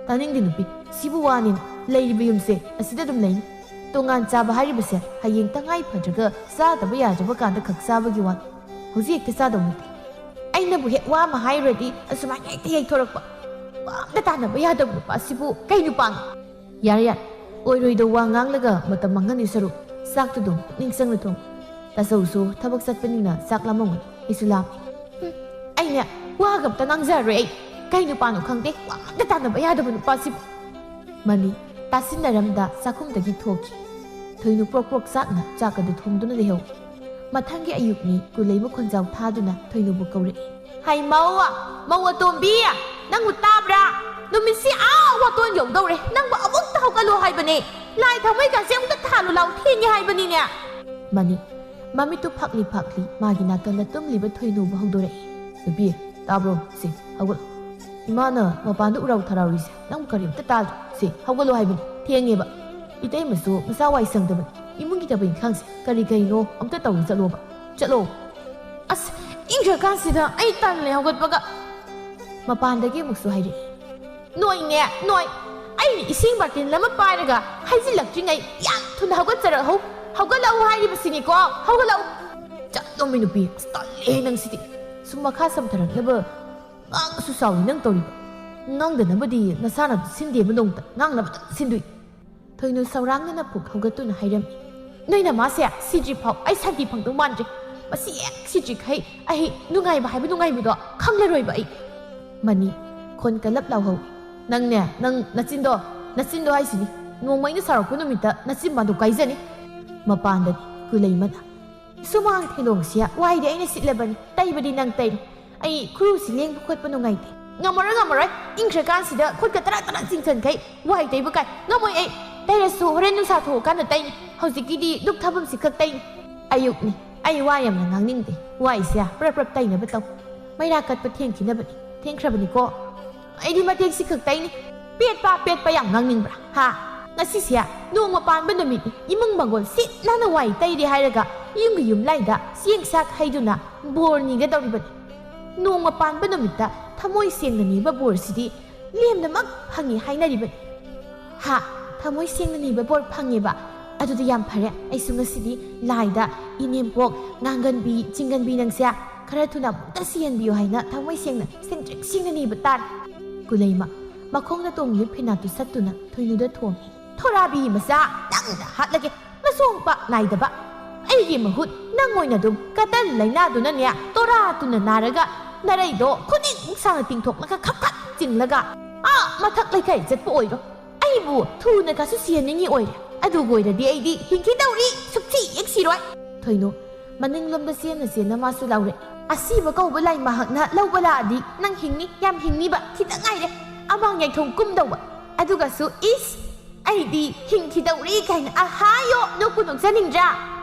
"ꯇꯥꯅꯤꯡꯗꯦ ꯅꯨꯄꯤ, ꯁꯤꯕꯨ ꯋꯥꯅꯤꯅ꯫ ꯂꯩꯔꯤꯕ ꯌꯨꯝꯁꯦ ꯑꯁꯤꯗ ꯑꯗꯨꯝ ꯂꯩꯅꯤ꯫ ꯇꯣꯉꯥꯟ ꯆꯥꯕ ꯍꯥꯏꯔꯤꯕꯁꯦ ꯍꯌꯦꯡ ꯇꯉꯥꯏ ꯐꯗ꯭ꯔꯒ ꯆꯥꯗꯕ ꯌꯥꯗ꯭ꯔꯕ ꯀꯥꯟꯗ ꯈꯛ ꯆꯥꯕꯒꯤ ꯋꯥꯅꯤ꯫ ꯍꯧꯖꯤꯛ ꯍꯦꯛꯇ ꯆꯥꯗꯧ ꯅꯠꯇꯦ꯫" "ꯑꯩꯅꯕꯨ ꯍꯦꯛ ꯋꯥ ꯑꯃ ꯍꯥꯏꯔꯨꯔꯗꯤ ꯑꯁꯨꯃꯥꯏꯅ ꯍꯦꯛꯇ ꯌꯩꯊꯣꯔꯛꯄ꯫ ꯋꯥ ꯑꯝꯇ ꯇꯥꯟꯅꯕ ꯌꯥꯗꯕ ꯅꯨꯄꯥꯁꯤꯕꯨ ꯀꯩ ꯅꯨꯄꯥꯅꯣ?" "ꯌꯥꯔꯦ, ꯌꯥꯔꯦ꯫ ꯑꯣꯏꯔꯣꯏꯗꯧ ꯋꯥ ꯉꯥꯡꯂꯒ ꯃꯇꯝ ꯃꯥꯡꯍꯟꯗꯣꯏ ꯁꯔꯨꯛ ꯆꯥꯛꯇꯨ ꯑꯗꯨꯝ ꯄꯨꯛꯅꯤꯡ ꯆꯪꯅ ꯊꯣꯡ꯫ ꯇꯥꯆꯧꯁꯨ ꯊꯕꯛ ꯆꯠꯄꯅꯤꯅ ꯆꯥꯛ ꯂꯥꯝꯃꯝꯒꯅꯤ꯫ ꯑꯩꯁꯨ ꯂꯥꯝꯃꯤ꯫" "ꯍꯨꯝ, ꯑꯩꯅꯦ, ꯋꯥꯒ ꯑꯝꯇ ꯉꯥꯡꯖꯔꯔꯣꯏ ꯑꯩ꯫ ꯀꯩ ꯅꯨꯄꯥꯅꯣ ꯈꯪꯗꯦ, ꯋꯥ ꯑꯝꯇ ꯇꯥꯟꯅꯕ ꯌꯥꯗꯕ ꯅꯨꯄꯥꯁꯤꯕꯨ꯫" ꯃꯅꯤ ꯇꯥꯁꯤꯟꯅꯔꯝꯗ ꯆꯥꯛꯈꯨꯝꯗꯒꯤ ꯊꯣꯛꯈꯤ꯫ ꯊꯣꯏꯅꯨ ꯄ꯭ꯔꯣꯛ ꯄ꯭ꯔꯣꯛ ꯆꯥꯛꯅ ꯆꯥꯛ ꯑꯗꯨ ꯊꯣꯡꯗꯨꯅ ꯂꯩꯍꯧꯏ꯫ ꯃꯊꯪꯒꯤ ꯑꯌꯨꯛꯅꯤ꯫ ꯀꯨꯂꯩꯃ ꯈꯣꯟꯖꯥꯎ ꯊꯥꯗꯨꯅ ꯊꯣꯏꯅꯨꯕꯨ ꯀꯧꯔꯛꯏ꯫ "ꯍꯩ ꯃꯧ! ꯃꯧ ꯑꯇꯣꯝꯕꯤ! ꯅꯪꯕꯨ ꯇꯥꯕ꯭ꯔꯥ? ꯅꯨꯃꯤꯠꯁꯤ ꯑꯥ ꯋꯥꯇꯣꯟ ꯌꯧꯗꯧꯔꯦ꯫ ꯅꯪꯕꯨ ꯑꯃꯨꯛꯇ ꯍꯧꯒꯠꯂꯣ ꯍꯥꯏꯕꯅꯦ꯫ ꯂꯥꯏ ꯊꯥꯎꯃꯩꯀꯥꯁꯦ ꯑꯃꯨꯛꯇ ꯊꯥꯜꯂꯨ ꯂꯥꯎ, ꯊꯦꯡꯉꯦ ꯍꯥꯏꯕꯅꯤꯅꯦ"꯫ ꯃꯅꯤ꯫ ꯃꯃꯤꯠꯇꯨ ꯐꯥꯛꯂꯤ ꯐꯥꯛꯂꯤ ꯃꯥꯒꯤ ꯅꯥꯀꯟꯗ ꯇꯨꯝꯂꯤꯕ ꯊꯣꯏꯅꯨꯕꯨ ꯍꯧꯗꯣꯔꯛꯏ꯫ "ꯅꯨꯄꯤ, ꯇꯥꯕ꯭ꯔꯣ? ꯁꯦ, ꯍꯧꯒꯠꯂꯣ꯫ ꯏꯃꯥꯅ ꯃꯄꯥꯟꯗ ꯎꯔꯥꯎ ꯊꯔꯥꯎꯔꯤꯁꯦ ꯅꯪꯕꯨ ꯀꯔꯤꯝꯇ ꯇꯥꯗ꯭ꯔꯣ? ꯁꯦ, ꯍꯧꯒꯠꯂꯣ ꯍꯥꯏꯕꯅꯤ꯫ ꯊꯦꯡꯉꯦꯕ꯫ ꯏꯇꯩꯃꯁꯨ ꯃꯆꯥ ꯋꯥꯏ ꯁꯪꯗꯕꯅꯤ꯫ ꯏꯃꯨꯡꯒꯤ ꯊꯕꯛ ꯏꯪꯈꯥꯡꯁꯦ ꯀꯔꯤ ꯀꯔꯤꯅꯣ ꯑꯝꯇ ꯇꯧꯔꯨ ꯆꯠꯂꯣꯕ꯫ ꯆꯠꯂꯣ"꯫ "ꯑꯁ, ꯏꯪꯈ꯭ꯔꯀꯥꯟꯁꯤꯗ ꯑꯩ ꯇꯜꯂꯦ ꯍꯧꯒꯠꯄꯒ"꯫ ꯃꯄꯥꯟꯗꯒꯤ ꯑꯃꯨꯛꯁꯨ ꯍꯥꯏꯔꯛꯏ꯫ "ꯅꯣꯏꯅꯦ, ꯅꯣꯏ! ꯑꯩꯅ ꯏꯁꯤꯡ ꯕꯥꯔꯇꯤꯟ ꯑꯃ ꯄꯥꯏꯔꯒ ꯍꯩꯖꯤꯜꯂꯛꯇ꯭ꯔꯤꯉꯩ ꯌꯥꯝ ꯊꯨꯅ ꯍꯧꯒꯠꯆꯔꯛꯍꯧ꯫ ꯍꯧꯒꯠꯂꯛꯎ ꯍꯥꯏꯔꯤꯕꯁꯤꯅꯤꯀꯣ, ꯍꯧꯒꯠꯂꯛꯎ"꯫ "ꯆꯠꯂꯣꯃꯤ ꯅꯨꯄꯤ, ꯑꯁ, ꯇꯜꯂꯦꯍꯦ ꯅꯪꯁꯤꯗꯤ꯫ ꯁꯨꯝ ꯃꯈꯥ ꯁꯝꯊꯔꯛꯅꯕ ꯉꯥꯡꯁꯨ ꯁꯥꯎꯏ ꯅꯪ ꯇꯧꯔꯤꯕ꯫ ꯉꯥꯡꯗꯅꯕꯗꯤ ꯅꯁꯥꯅ ꯁꯤꯟꯗꯦꯕ ꯅꯣꯡꯃꯇ, ꯉꯥꯡꯅꯕꯇ ꯁꯤꯟꯗꯣꯛꯏ"꯫ ꯊꯣꯏꯅꯨ ꯁꯧꯔꯥꯡꯅꯅ ꯄꯨꯛ ꯍꯧꯒꯠꯇꯨꯅ ꯍꯥꯏꯔꯝꯃꯤ꯫ "ꯅꯣꯏ ꯅꯃꯥꯁꯦ ꯁꯤꯗ꯭ꯔꯤꯐꯥꯎ ꯑꯩ ꯁꯥꯟꯇꯤ ꯐꯪꯗꯧ ꯃꯥꯟꯗ꯭ꯔꯦ꯫ ꯃꯁꯤ ꯍꯦꯛ ꯁꯤꯗ꯭ꯔꯤꯈꯩ ꯑꯩ ꯅꯨꯡꯉꯥꯏꯕ ꯍꯥꯏꯕ ꯅꯨꯡꯉꯥꯏꯕꯗꯣ ꯈꯪꯂꯔꯣꯏꯕ ꯑꯩ"꯫ ꯃꯅꯤ꯫ ꯈꯣꯟ ꯀꯜꯂꯞ ꯂꯥꯎꯍꯧꯏ꯫ "ꯅꯪꯅꯦ, ꯅꯪ ꯅꯆꯤꯟꯗꯣ, ꯅꯆꯤꯟꯗꯣ ꯍꯥꯏꯁꯤꯅꯤ꯫ ꯅꯣꯡꯃ ꯑꯩꯅ ꯁꯥꯎꯔꯛꯄ ꯅꯨꯃꯤꯠꯇ ꯅꯆꯤꯟ ꯕꯥꯟꯗꯣ ꯀꯥꯏꯖꯅꯤ"꯫ ꯃꯄꯥꯟꯗꯅꯤ꯫ ꯀꯨꯂꯩꯃꯅ꯫ "ꯁꯨꯃꯥꯡ ꯊꯦꯂꯣꯡꯁꯤꯌꯥ ꯋꯥꯏꯗꯤ ꯑꯩꯅ ꯁꯤꯠꯂꯕꯅꯤ, ꯇꯩꯕꯗꯤ ꯅꯪ ꯇꯩꯔꯣ꯫ ꯑꯩ ꯈꯨꯔꯨꯁꯤ ꯂꯦꯡꯕ ꯈꯣꯠꯄ ꯅꯨꯡꯉꯥꯏꯇꯦ"꯫ "ꯉꯝꯃꯔꯣꯏ, ꯉꯝꯃꯔꯣꯏ꯫ ꯏꯪꯈ꯭ꯔꯀꯥꯟꯁꯤꯗ ꯈꯨꯠꯀ ꯇꯔꯥ ꯇꯔꯥ ꯆꯤꯡꯁꯟꯈꯩ ꯋꯥꯏ ꯇꯩꯕ ꯀꯥꯏ꯫ ꯉꯝꯃꯣꯏ ꯑꯩ꯫ ꯇꯩꯔꯁꯨ ꯍꯣꯔꯦꯟ ꯅꯨꯡꯁꯥ ꯊꯣꯛꯑꯀꯥꯟꯗ ꯇꯩꯅꯤ꯫ ꯍꯧꯖꯤꯛꯀꯤꯗꯤ ꯗꯨꯛ ꯊꯥꯐꯝꯁꯤ ꯈꯛ ꯇꯩꯅꯤ"꯫ "ꯑꯌꯨꯛꯅꯤ꯫ ꯑꯩ ꯋꯥ ꯌꯥꯝꯅ ꯉꯥꯡꯅꯤꯡꯗꯦ꯫ ꯋꯥꯏꯁꯦ ꯄ꯭ꯔꯞ ꯄ꯭ꯔꯞ ꯇꯩꯅꯕ ꯇꯧ꯫ ꯃꯩꯔꯥ ꯀꯠꯄ ꯊꯦꯡꯈꯤꯅꯕꯅꯤ꯫ ꯊꯦꯡꯈ꯭ꯔꯕꯅꯤꯀꯣ"꯫ "ꯑꯩꯗꯤ ꯃꯇꯦꯛꯁꯤ ꯈꯛ ꯇꯩꯅꯤ꯫ ꯄꯦꯠꯄ ꯄꯦꯠꯄ ꯌꯥꯝ ꯉꯥꯡꯅꯤꯡꯕ꯭ꯔꯥ? ꯍꯥ? ꯉꯁꯤꯁꯦ ꯅꯣꯡꯃ ꯄꯥꯟꯕ ꯅꯨꯃꯤꯠꯅꯤ꯫ ꯏꯃꯨꯡ ꯃꯪꯒꯣꯜ ꯁꯤꯠ ꯅꯥꯟꯅ ꯋꯥꯏ ꯇꯩꯔꯦ ꯍꯥꯏꯔꯒ ꯌꯨꯝꯒꯤ ꯌꯨꯝꯂꯥꯏꯗ ꯆꯦꯡ ꯆꯥꯛ ꯍꯩꯗꯨꯅ ꯕꯣꯔ ꯅꯤꯒꯗꯧꯔꯤꯕꯅꯤ꯫ ꯅꯣꯡꯃ ꯄꯥꯟꯕ ꯅꯨꯃꯤꯠꯇ ꯊꯃꯣꯏ ꯁꯦꯡꯅ ꯅꯤꯕ ꯕꯣꯔꯁꯤꯗꯤ ꯂꯦꯝꯅꯃꯛ ꯐꯪꯉꯤ ꯍꯥꯏꯅꯔꯤꯕꯅꯤ"꯫ "ꯍꯥ? ꯊꯃꯣꯏ ꯁꯦꯡꯅ ꯅꯤꯕ ꯕꯣꯔ ꯐꯪꯉꯦꯕ? ꯑꯗꯨꯗꯤ ꯌꯥꯝ ꯐꯔꯦ꯫ ꯑꯩꯁꯨ ꯉꯁꯤꯗꯤ ꯂꯥꯏꯗ ꯏꯅꯦꯝꯄꯣꯛ, ꯉꯥꯡꯒꯟꯕꯤ, ꯆꯤꯡꯒꯟꯕꯤ ꯅꯪꯁꯦ ꯈꯔ ꯊꯨꯅ ꯑꯃꯨꯛꯇ ꯁꯤꯍꯟꯕꯤꯌꯨ ꯍꯥꯏꯅ ꯊꯃꯣꯏ ꯁꯦꯡꯅ ꯁꯦꯡꯇ꯭ꯔꯤꯛ ꯁꯦꯡꯅ ꯅꯤꯕ ꯇꯥꯔꯦ"꯫ ꯀꯨꯂꯩꯃ ꯃꯈꯣꯡꯗ ꯇꯣꯡꯂꯤꯕ ꯐꯤꯅꯥꯠꯇꯨ ꯁꯠꯇꯨꯅ ꯊꯣꯏꯅꯨꯗ ꯊꯣꯝꯃꯤ꯫ "ꯊꯣꯔꯥꯕꯤ ꯃꯆꯥ, ꯅꯪꯗ ꯍꯥꯠꯂꯒꯦ꯫ ꯃꯁꯣꯡ ꯄꯥꯛ ꯅꯥꯏꯗꯕ꯫ ꯑꯩꯒꯤ ꯃꯍꯨꯠ ꯅꯪ ꯑꯣꯏꯅ ꯑꯗꯨꯝ ꯀꯇꯟ ꯂꯥꯏꯅꯥꯗꯨꯅꯅꯦ ꯇꯣꯔꯥ ꯇꯨꯅ ꯅꯥꯔꯒ ꯅꯔꯩꯗꯣ ꯈꯨꯗꯤꯡꯃꯨꯛ ꯁꯥꯡꯅ ꯇꯤꯡꯊꯣꯛꯂꯒ ꯈꯞ ꯈꯞ ꯆꯤꯡꯂꯒ ꯑꯥ ꯃꯊꯛ ꯂꯩꯀꯥꯏ ꯆꯠꯄ ꯑꯣꯏꯔꯣ꯫ ꯑꯩꯕꯨ ꯊꯨꯅ ꯀꯥꯁꯨ ꯁꯤꯍꯟꯅꯤꯡꯉꯤ ꯑꯣꯏꯔꯦ꯫ ꯑꯗꯨꯒ ꯑꯣꯏꯔꯗꯤ ꯑꯩꯗꯤ ꯍꯤꯡꯈꯤꯗꯧꯔꯤ, ꯁꯨꯛꯁꯤ ꯍꯦꯛ ꯁꯤꯔꯣꯏ"꯫ ꯊꯣꯏꯅꯨ ꯃꯅꯤꯡꯂꯣꯝꯗ ꯆꯦꯟꯅ ꯆꯦꯟꯅ ꯃꯥꯁꯨ ꯂꯥꯎꯔꯛꯏ꯫ "ꯑꯁꯤꯕ ꯀꯧꯕ ꯂꯥꯏ ꯃꯍꯥꯛꯅ ꯂꯧꯕ ꯂꯥꯛꯑꯗꯤ ꯅꯪ ꯍꯤꯡꯅꯤ, ꯌꯥꯝ ꯍꯤꯡꯅꯤꯕ, ꯈꯤꯇꯪ ꯉꯥꯏꯔꯦ꯫ ꯑꯃꯥꯡ ꯌꯥꯏꯊꯣꯡ ꯀꯨꯝꯗꯧꯕ꯫ ꯑꯗꯨꯒꯁꯨ ꯏꯁ! ꯑꯩꯗꯤ ꯍꯤꯡꯈꯤꯗꯧꯔꯤ" ꯀꯥꯏꯅ ꯑꯍꯥꯌꯣ ꯅꯣꯛꯄꯨ ꯅꯣꯛꯆꯅꯤꯡꯗ꯭ꯔꯥ?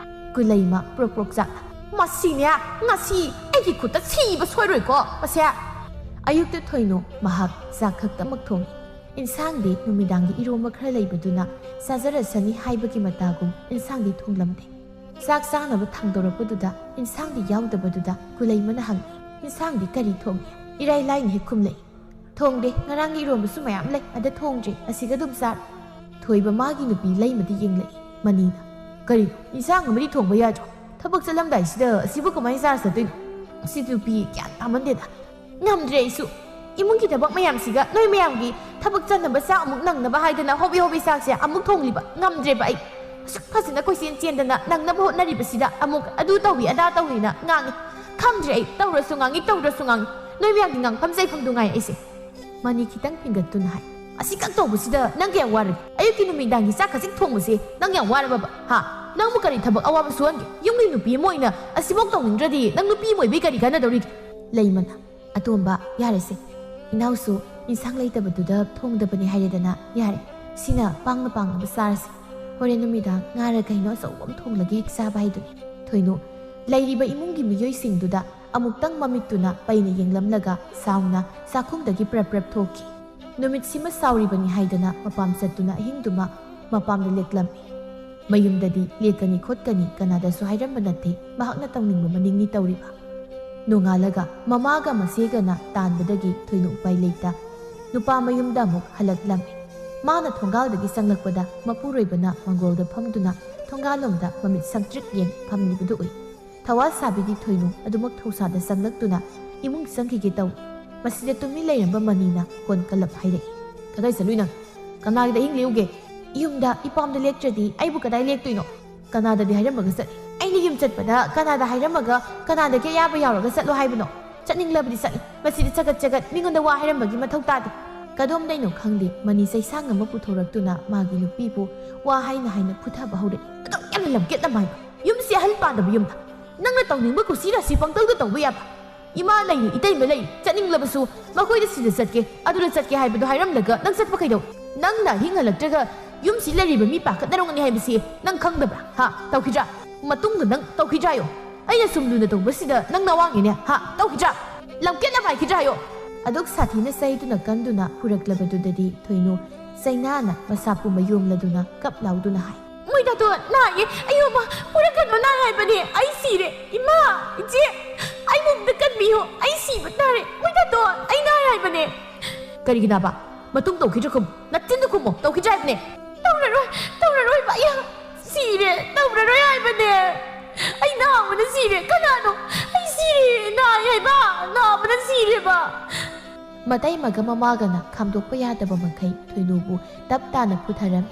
ꯀꯨꯂꯩꯃ ꯄ꯭ꯔꯣꯛ ꯄ꯭ꯔꯣꯛ ꯆꯥꯛ꯫ "ꯃꯁꯤꯅꯦ, ꯉꯁꯤ ꯑꯩꯒꯤ ꯈꯨꯠꯇ ꯁꯤꯕ ꯁꯣꯏꯔꯣꯏꯀꯣ ꯃꯁꯦ"꯫ ꯑꯌꯨꯛꯇ ꯊꯣꯏꯅꯨ ꯃꯍꯥꯛ ꯆꯥꯛ ꯈꯛꯇꯃꯛ ꯊꯣꯡꯉꯤ꯫ ꯏꯟꯁꯥꯡꯗꯤ ꯅꯨꯃꯤꯗꯥꯡꯒꯤ ꯏꯔꯣꯝꯕ ꯈꯔ ꯂꯩꯕꯗꯨꯅ ꯆꯥꯖꯔꯁꯅꯤ ꯍꯥꯏꯕꯒꯤ ꯃꯇꯥꯒꯨꯝ ꯏꯟꯁꯥꯡꯗꯤ ꯊꯣꯡꯂꯝꯗꯦ꯫ ꯆꯥꯛ ꯆꯥꯅꯕ ꯊꯥꯡꯗꯣꯔꯛꯄꯗꯨꯗ ꯏꯟꯁꯥꯡꯗꯤ ꯌꯥꯎꯗꯕꯗꯨꯗ ꯀꯨꯂꯩꯃꯅ ꯍꯪꯉꯤ, "ꯏꯟꯁꯥꯡꯗꯤ ꯀꯔꯤ ꯊꯣꯡꯉꯤ?" ꯏꯔꯥꯏ ꯂꯥꯏꯅ ꯍꯦꯛ ꯈꯨꯝꯂꯛꯏ, "ꯊꯣꯡꯗꯦ, ꯉꯔꯥꯡꯒꯤ ꯏꯔꯣꯝꯕꯁꯨ ꯃꯌꯥꯝ ꯂꯩ, ꯑꯗ ꯊꯣꯡꯗ꯭ꯔꯦ, ꯑꯁꯤꯒ ꯑꯗꯨꯝ ꯆꯥꯔꯣ"꯫ ꯊꯣꯏꯕ ꯃꯥꯒꯤ ꯅꯨꯄꯤ ꯂꯩꯃꯗꯤ ꯌꯦꯡꯂꯛꯏ꯫ ꯃꯅꯤꯅ, "ꯀꯔꯤꯅꯣ, ꯏꯟꯁꯥꯡ ꯑꯃꯗꯤ ꯊꯣꯡꯕ ꯌꯥꯗ꯭ꯔꯣ? ꯊꯕꯛ ꯆꯠꯂꯝꯗꯥꯏꯁꯤꯗ ꯑꯁꯤꯕꯨ ꯀꯃꯥꯏꯅ ꯆꯥꯔ ꯆꯠꯇꯣꯏꯅꯣ? ꯑꯁꯤ ꯅꯨꯄꯤ ꯒ꯭ꯌꯥꯟ ꯇꯥꯃꯟꯗꯦꯗ"꯫ "ꯉꯝꯗ꯭ꯔꯦ ꯑꯩꯁꯨ꯫ ꯏꯃꯨꯡꯒꯤ ꯊꯕꯛ ꯃꯌꯥꯝꯁꯤꯒ ꯅꯣꯏ ꯃꯌꯥꯝꯒꯤ ꯊꯕꯛ ꯆꯠꯅꯕ ꯆꯥꯛ ꯑꯃꯨꯛ ꯅꯪꯅꯕ ꯍꯥꯏꯗꯅ ꯍꯣꯕꯤ ꯍꯣꯕꯤ ꯆꯥꯛꯁꯦ ꯑꯃꯨꯛ ꯊꯣꯡꯂꯤꯕ꯫ ꯉꯝꯗ꯭ꯔꯦꯕ ꯑꯩ꯫ ꯑꯁꯨꯛ ꯐꯖꯅ ꯀꯣꯏꯆꯦꯟ ꯆꯦꯟꯗꯅ ꯅꯪꯅꯕ ꯍꯣꯠꯅꯔꯤꯕꯁꯤꯗ ꯑꯃꯨꯛ ꯑꯗꯨ ꯇꯧꯏ ꯑꯗꯥ ꯇꯧꯏꯅ ꯉꯥꯡꯉꯤ꯫ ꯈꯪꯗ꯭ꯔꯦ ꯑꯩ꯫ ꯇꯧꯔꯁꯨ ꯉꯥꯡꯉꯤ, ꯇꯧꯗ꯭ꯔꯁꯨ ꯉꯥꯡꯉꯤ꯫ ꯅꯣꯏ ꯃꯌꯥꯝꯒꯤ ꯉꯥꯡꯐꯝ ꯆꯩꯐꯝꯗꯨ ꯉꯥꯏ ꯑꯩꯁꯦ"꯫ ꯃꯅꯤ ꯈꯤꯇꯪ ꯐꯤꯡꯒꯠꯇꯨꯅ ꯍꯥꯏ, "ꯑꯁꯤꯈꯛ ꯇꯧꯕꯁꯤꯗ ꯅꯪ ꯀꯌꯥꯝ ꯋꯥꯔꯒꯦ? ꯑꯌꯨꯛꯀꯤ ꯅꯨꯃꯤꯗꯥꯡꯒꯤ ꯆꯥꯛ ꯈꯖꯤꯛ ꯊꯣꯡꯕꯁꯦ ꯅꯪ ꯌꯥꯝ ꯋꯥꯔꯕꯕ? ꯍꯥ? ꯅꯪꯕꯨ ꯀꯔꯤ ꯊꯕꯛ ꯑꯋꯥꯕ ꯁꯨꯍꯟꯒꯦ? ꯌꯨꯝꯒꯤ ꯅꯨꯄꯤ ꯑꯃ ꯑꯣꯏꯅ ꯑꯁꯤꯐꯥꯎ ꯇꯧꯅꯤꯡꯗ꯭ꯔꯗꯤ ꯅꯪ ꯅꯨꯄꯤ ꯑꯃ ꯑꯣꯏꯕꯩ ꯀꯔꯤ ꯀꯥꯟꯅꯗꯧꯔꯤꯒꯦ?" ꯂꯩꯃꯅ, "ꯑꯇꯣꯝꯕ, ꯌꯥꯔꯦꯁꯦ꯫ ꯏꯅꯥꯎꯁꯨ ꯏꯟꯁꯥꯡ ꯂꯩꯇꯕꯗꯨꯗ ꯊꯣꯡꯗꯕꯅꯤ ꯍꯥꯏꯔꯦꯗꯅ, ꯌꯥꯔꯦ꯫ ꯁꯤꯅ ꯄꯥꯡꯅ ꯄꯥꯡꯅꯕ ꯆꯥꯔꯁꯤ꯫ ꯍꯣꯔꯦꯟ ꯅꯨꯃꯤꯗꯥꯡ ꯉꯥꯔ ꯀꯩꯅꯣ ꯑꯆꯧꯕ ꯑꯃ ꯊꯣꯡꯂꯒ ꯍꯦꯛ ꯆꯥꯕ ꯍꯥꯏꯗꯨꯅꯤ"꯫ ꯊꯣꯏꯅꯨ ꯂꯩꯔꯤꯕ ꯏꯃꯨꯡꯒꯤ ꯃꯤꯑꯣꯏꯁꯤꯡꯗꯨꯗ ꯑꯃꯨꯛꯇꯪ ꯃꯃꯤꯠꯇꯨꯅ ꯄꯩꯅ ꯌꯦꯡꯂꯝꯂꯒ ꯁꯥꯎꯅ ꯆꯥꯛꯈꯨꯝꯗꯒꯤ ꯄ꯭ꯔꯞ ꯄ꯭ꯔꯞ ꯊꯣꯛꯈꯤ꯫ ꯅꯨꯃꯤꯠꯁꯤꯃ ꯁꯥꯎꯔꯤꯕꯅꯤ ꯍꯥꯏꯗꯅ ꯃꯄꯥꯝ ꯆꯠꯇꯨꯅ ꯑꯍꯤꯡꯗꯨꯃ ꯃꯄꯥꯝꯗ ꯂꯦꯛꯂꯝꯃꯤ꯫ ꯃꯌꯨꯝꯗꯗꯤ ꯂꯦꯛꯀꯅꯤ ꯈꯣꯠꯀꯅꯤ ꯀꯅꯥꯗꯁꯨ ꯍꯥꯏꯔꯝꯕ ꯅꯠꯇꯦ, ꯃꯍꯥꯛꯅ ꯇꯧꯅꯤꯡꯕ ꯃꯅꯤꯡꯅꯤ ꯇꯧꯔꯤꯕ꯫ ꯅꯣꯡꯉꯥꯜꯂꯒ ꯃꯃꯥꯒ ꯃꯆꯦꯒꯅ ꯇꯥꯟꯕꯗꯒꯤ ꯊꯣꯏꯅꯨ ꯎꯄꯥꯏ ꯂꯩꯇ ꯅꯨꯄꯥ ꯃꯌꯨꯝꯗ ꯑꯃꯨꯛ ꯍꯜꯂꯛꯂꯝꯃꯤ꯫ ꯃꯥꯅ ꯊꯣꯡꯒꯥꯜꯗꯒꯤ ꯆꯪꯂꯛꯄꯗ ꯃꯄꯨꯔꯣꯏꯕꯅ ꯃꯪꯒꯣꯜꯗ ꯐꯝꯗꯨꯅ ꯊꯣꯡꯒꯥꯜꯂꯣꯝꯗ ꯃꯃꯤꯠ ꯁꯪꯇ꯭ꯔꯤꯛ ꯌꯦꯡ ꯐꯝꯂꯤꯕꯗꯨ ꯎꯏ꯫ ꯊꯋꯥ ꯁꯥꯕꯤꯒꯤ ꯊꯣꯏꯅꯨ ꯑꯗꯨꯃꯛ ꯊꯧꯁꯥꯗ ꯆꯪꯂꯛꯇꯨꯅ ꯏꯃꯨꯡ ꯆꯪꯈꯤꯒꯦ ꯇꯧꯏ꯫ ꯃꯁꯤꯗ ꯇꯨꯃꯤꯟ ꯂꯩꯔꯝꯕ ꯃꯅꯤꯅ ꯀꯣꯟ ꯀꯜꯂꯞ ꯍꯥꯏꯔꯛꯏ, "ꯀꯗꯥꯏ ꯆꯠꯂꯨꯏ ꯅꯪ? ꯀꯅꯥꯒꯤꯗ ꯑꯍꯤꯡ ꯂꯦꯛꯎꯒꯦ?" "ꯌꯨꯝꯗ ꯏꯄꯥꯝꯗ ꯂꯦꯛꯇ꯭ꯔꯗꯤ ꯑꯩꯕꯨ ꯀꯗꯥꯏ ꯂꯦꯛꯇꯣꯏꯅꯣ? ꯀꯅꯥꯗꯗꯤ ꯍꯥꯏꯔꯝꯃꯒ ꯆꯠꯂꯤ? ꯑꯩꯅ ꯌꯨꯝ ꯆꯠꯄꯗ ꯀꯅꯥꯗ ꯍꯥꯏꯔꯝꯃꯒ ꯀꯅꯥꯗꯒꯤ ꯑꯌꯥꯕ ꯌꯥꯎꯔꯒ ꯆꯠꯂꯣ ꯍꯥꯏꯕꯅꯣ? ꯆꯠꯅꯤꯡꯂꯕꯗꯤ ꯆꯠꯂꯤ꯫ ꯃꯁꯤꯗ ꯆꯒꯠ ꯆꯒꯠ ꯃꯤꯉꯣꯟꯗ ꯋꯥ ꯍꯥꯏꯔꯝꯕꯒꯤ ꯃꯊꯧ ꯇꯥꯗꯦ"꯫ ꯀꯗꯣꯝꯗꯩꯅꯣ ꯈꯪꯗꯦ, ꯃꯅꯤ ꯆꯩꯁꯥꯡ ꯑꯃ ꯄꯨꯊꯣꯔꯛꯇꯨꯅ ꯃꯥꯒꯤ ꯅꯨꯄꯤꯕꯨ ꯋꯥ ꯍꯥꯏꯅ ꯍꯥꯏꯅ ꯐꯨꯊꯕ ꯍꯧꯔꯛꯏ꯫ "ꯑꯗꯨꯛ ꯌꯥꯝꯅ ꯂꯝꯀꯦꯠ ꯂꯝꯍꯥꯏꯕ ꯌꯨꯝꯁꯤ ꯑꯍꯜ ꯄꯥꯟꯗꯕ ꯌꯨꯝꯗ ꯅꯪꯅ ꯇꯧꯅꯤꯡꯕ ꯀꯨꯁꯤꯔꯥꯁꯤ ꯄꯪꯇꯧꯗ ꯇꯧꯕ ꯌꯥꯕ? ꯏꯃꯥ ꯂꯩꯔꯤ, ꯏꯇꯩꯃ ꯂꯩꯔꯤ, ꯆꯠꯅꯤꯡꯂꯕꯁꯨ ꯃꯈꯣꯏꯗ ꯁꯤꯗ ꯆꯠꯀꯦ, ꯑꯗꯨꯗ ꯆꯠꯀꯦ ꯍꯥꯏꯕꯗꯣ ꯍꯥꯏꯔꯝꯂꯒ ꯅꯪ ꯆꯠꯄ ꯀꯩꯗꯧ? ꯅꯪꯅ ꯑꯍꯤꯡ ꯍꯜꯂꯛꯇ꯭ꯔꯒ ꯌꯨꯝꯁꯤ ꯂꯩꯔꯤꯕ ꯃꯤ ꯄꯥꯈꯠꯅꯔꯝꯒꯅꯤ ꯍꯥꯏꯕꯁꯤ ꯅꯪ ꯈꯪꯗꯕ꯭ꯔꯥ? ꯍꯥ? ꯇꯧꯈꯤꯗ꯭ꯔꯥ? ꯃꯇꯨꯡꯗ ꯅꯪ ꯇꯧꯈꯤꯗ꯭ꯔꯥ ꯍꯥꯏꯌꯣ? ꯑꯩꯅ ꯁꯨꯝ ꯂꯨꯅ ꯇꯧꯕꯁꯤꯗ ꯅꯪ ꯅꯋꯥꯡꯉꯤꯅꯦ? ꯍꯥ? ꯇꯧꯈꯤꯗ꯭ꯔꯥ? ꯂꯝꯀꯦꯠ ꯂꯝꯍꯥꯏꯈꯤꯗ꯭ꯔꯥ ꯍꯥꯏꯌꯣ? ꯑꯗꯨꯛ ꯁꯥꯊꯤꯅ ꯆꯩꯗꯨꯅ ꯀꯟꯗꯨꯅ ꯐꯨꯔꯛꯂꯕꯗꯨꯗꯗꯤ ꯊꯣꯏꯅꯨ ꯆꯩꯅꯥꯅ ꯃꯁꯥ ꯄꯨꯝꯕ ꯌꯣꯝꯂꯗꯨꯅ ꯀꯞ ꯂꯥꯎꯗꯨꯅ ꯍꯥꯏ, "ꯃꯣꯏꯗꯥꯗꯣ ꯅꯥꯏꯌꯦ, ꯑꯌꯣꯃ, ꯐꯨꯔꯛꯀꯅꯨ, ꯅꯥꯏ ꯍꯥꯏꯕꯅꯦ, ꯑꯩ ꯁꯤꯔꯦ, ꯏꯃꯥ, ꯏꯆꯦ, ꯑꯩꯕꯨ ꯑꯝꯇ ꯀꯟꯕꯤꯌꯨ, ꯑꯩ ꯁꯤꯕ ꯇꯥꯔꯦ, ꯃꯣꯏꯗꯥꯗꯣ, ꯑꯩ ꯅꯥꯏ ꯍꯥꯏꯕꯅꯦ꯫" ꯀꯔꯤꯒꯤꯅꯕ? ꯃꯇꯨꯡ ꯇꯧꯈꯤꯗ꯭ꯔꯥ ꯈꯨꯝꯃꯨ, ꯅꯆꯤꯟꯗꯨ ꯈꯨꯝꯃꯨ, ꯇꯧꯈꯤꯗ꯭ꯔꯥ ꯍꯥꯏꯕꯅꯦ? "ꯇꯧꯔꯔꯣꯏ, ꯇꯧꯔꯔꯣꯏꯕ, ꯑꯩ ꯁꯤꯔꯦ, ꯇꯧꯔꯔꯣꯏ ꯍꯥꯏꯕꯅꯦ, ꯑꯩ ꯅꯥꯕꯅ ꯁꯤꯔꯦ, ꯀꯅꯥꯅꯣ? ꯑꯩ ꯁꯤꯔꯦ, ꯅꯥꯏ ꯍꯥꯏꯕ, ꯅꯥꯕꯅ ꯁꯤꯔꯦꯕ꯫" ꯃꯇꯩꯃꯒ ꯃꯃꯥꯒꯅ ꯈꯥꯝꯗꯣꯛꯄ ꯌꯥꯗꯕ ꯃꯈꯩ ꯊꯣꯏꯅꯨꯕꯨ ꯇꯞ ꯇꯥꯅ ꯐꯨꯊꯔꯝꯃꯤ꯫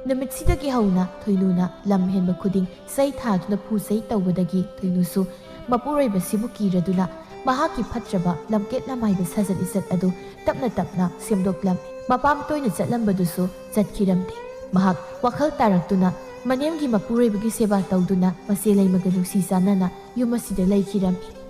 ꯅꯨꯃꯤꯠꯁꯤꯗꯒꯤ ꯍꯧꯅ ꯊꯣꯏꯅꯨꯅ ꯂꯝ ꯍꯦꯟꯕ ꯈꯨꯗꯤꯡ ꯆꯩ ꯊꯥꯗꯨꯅ ꯐꯨ ꯆꯩ ꯇꯧꯕꯗꯒꯤ ꯊꯣꯏꯅꯨꯁꯨ ꯃꯄꯨꯔꯣꯏꯕꯁꯤꯕꯨ ꯀꯤꯔꯗꯨꯅ ꯃꯍꯥꯛꯀꯤ ꯐꯠꯇ꯭ꯔꯕ ꯂꯝꯀꯦꯠ ꯂꯝꯍꯥꯏꯕ ꯁꯥꯖꯠ ꯂꯤꯆꯠ ꯑꯗꯨ ꯇꯞꯅ ꯇꯞꯅ ꯁꯦꯝꯗꯣꯛꯂꯝꯃꯤ꯫ ꯃꯄꯥꯝ ꯇꯣꯏꯅ ꯆꯠꯂꯝꯕꯗꯨꯁꯨ ꯆꯠꯈꯤꯔꯝꯗꯦ꯫ ꯃꯍꯥꯛ ꯋꯥꯈꯜ ꯇꯥꯔꯛꯇꯨꯅ ꯃꯅꯦꯝꯒꯤ ꯃꯄꯨꯔꯣꯏꯕꯒꯤ ꯁꯦꯕꯥ ꯇꯧꯗꯨꯅ ꯃꯆꯦ ꯂꯩꯃꯒ ꯅꯨꯡꯁꯤ ꯆꯥꯟꯅꯅ ꯌꯨꯝ ꯑꯁꯤꯗ ꯂꯩꯈꯤꯔꯝꯃꯤ꯫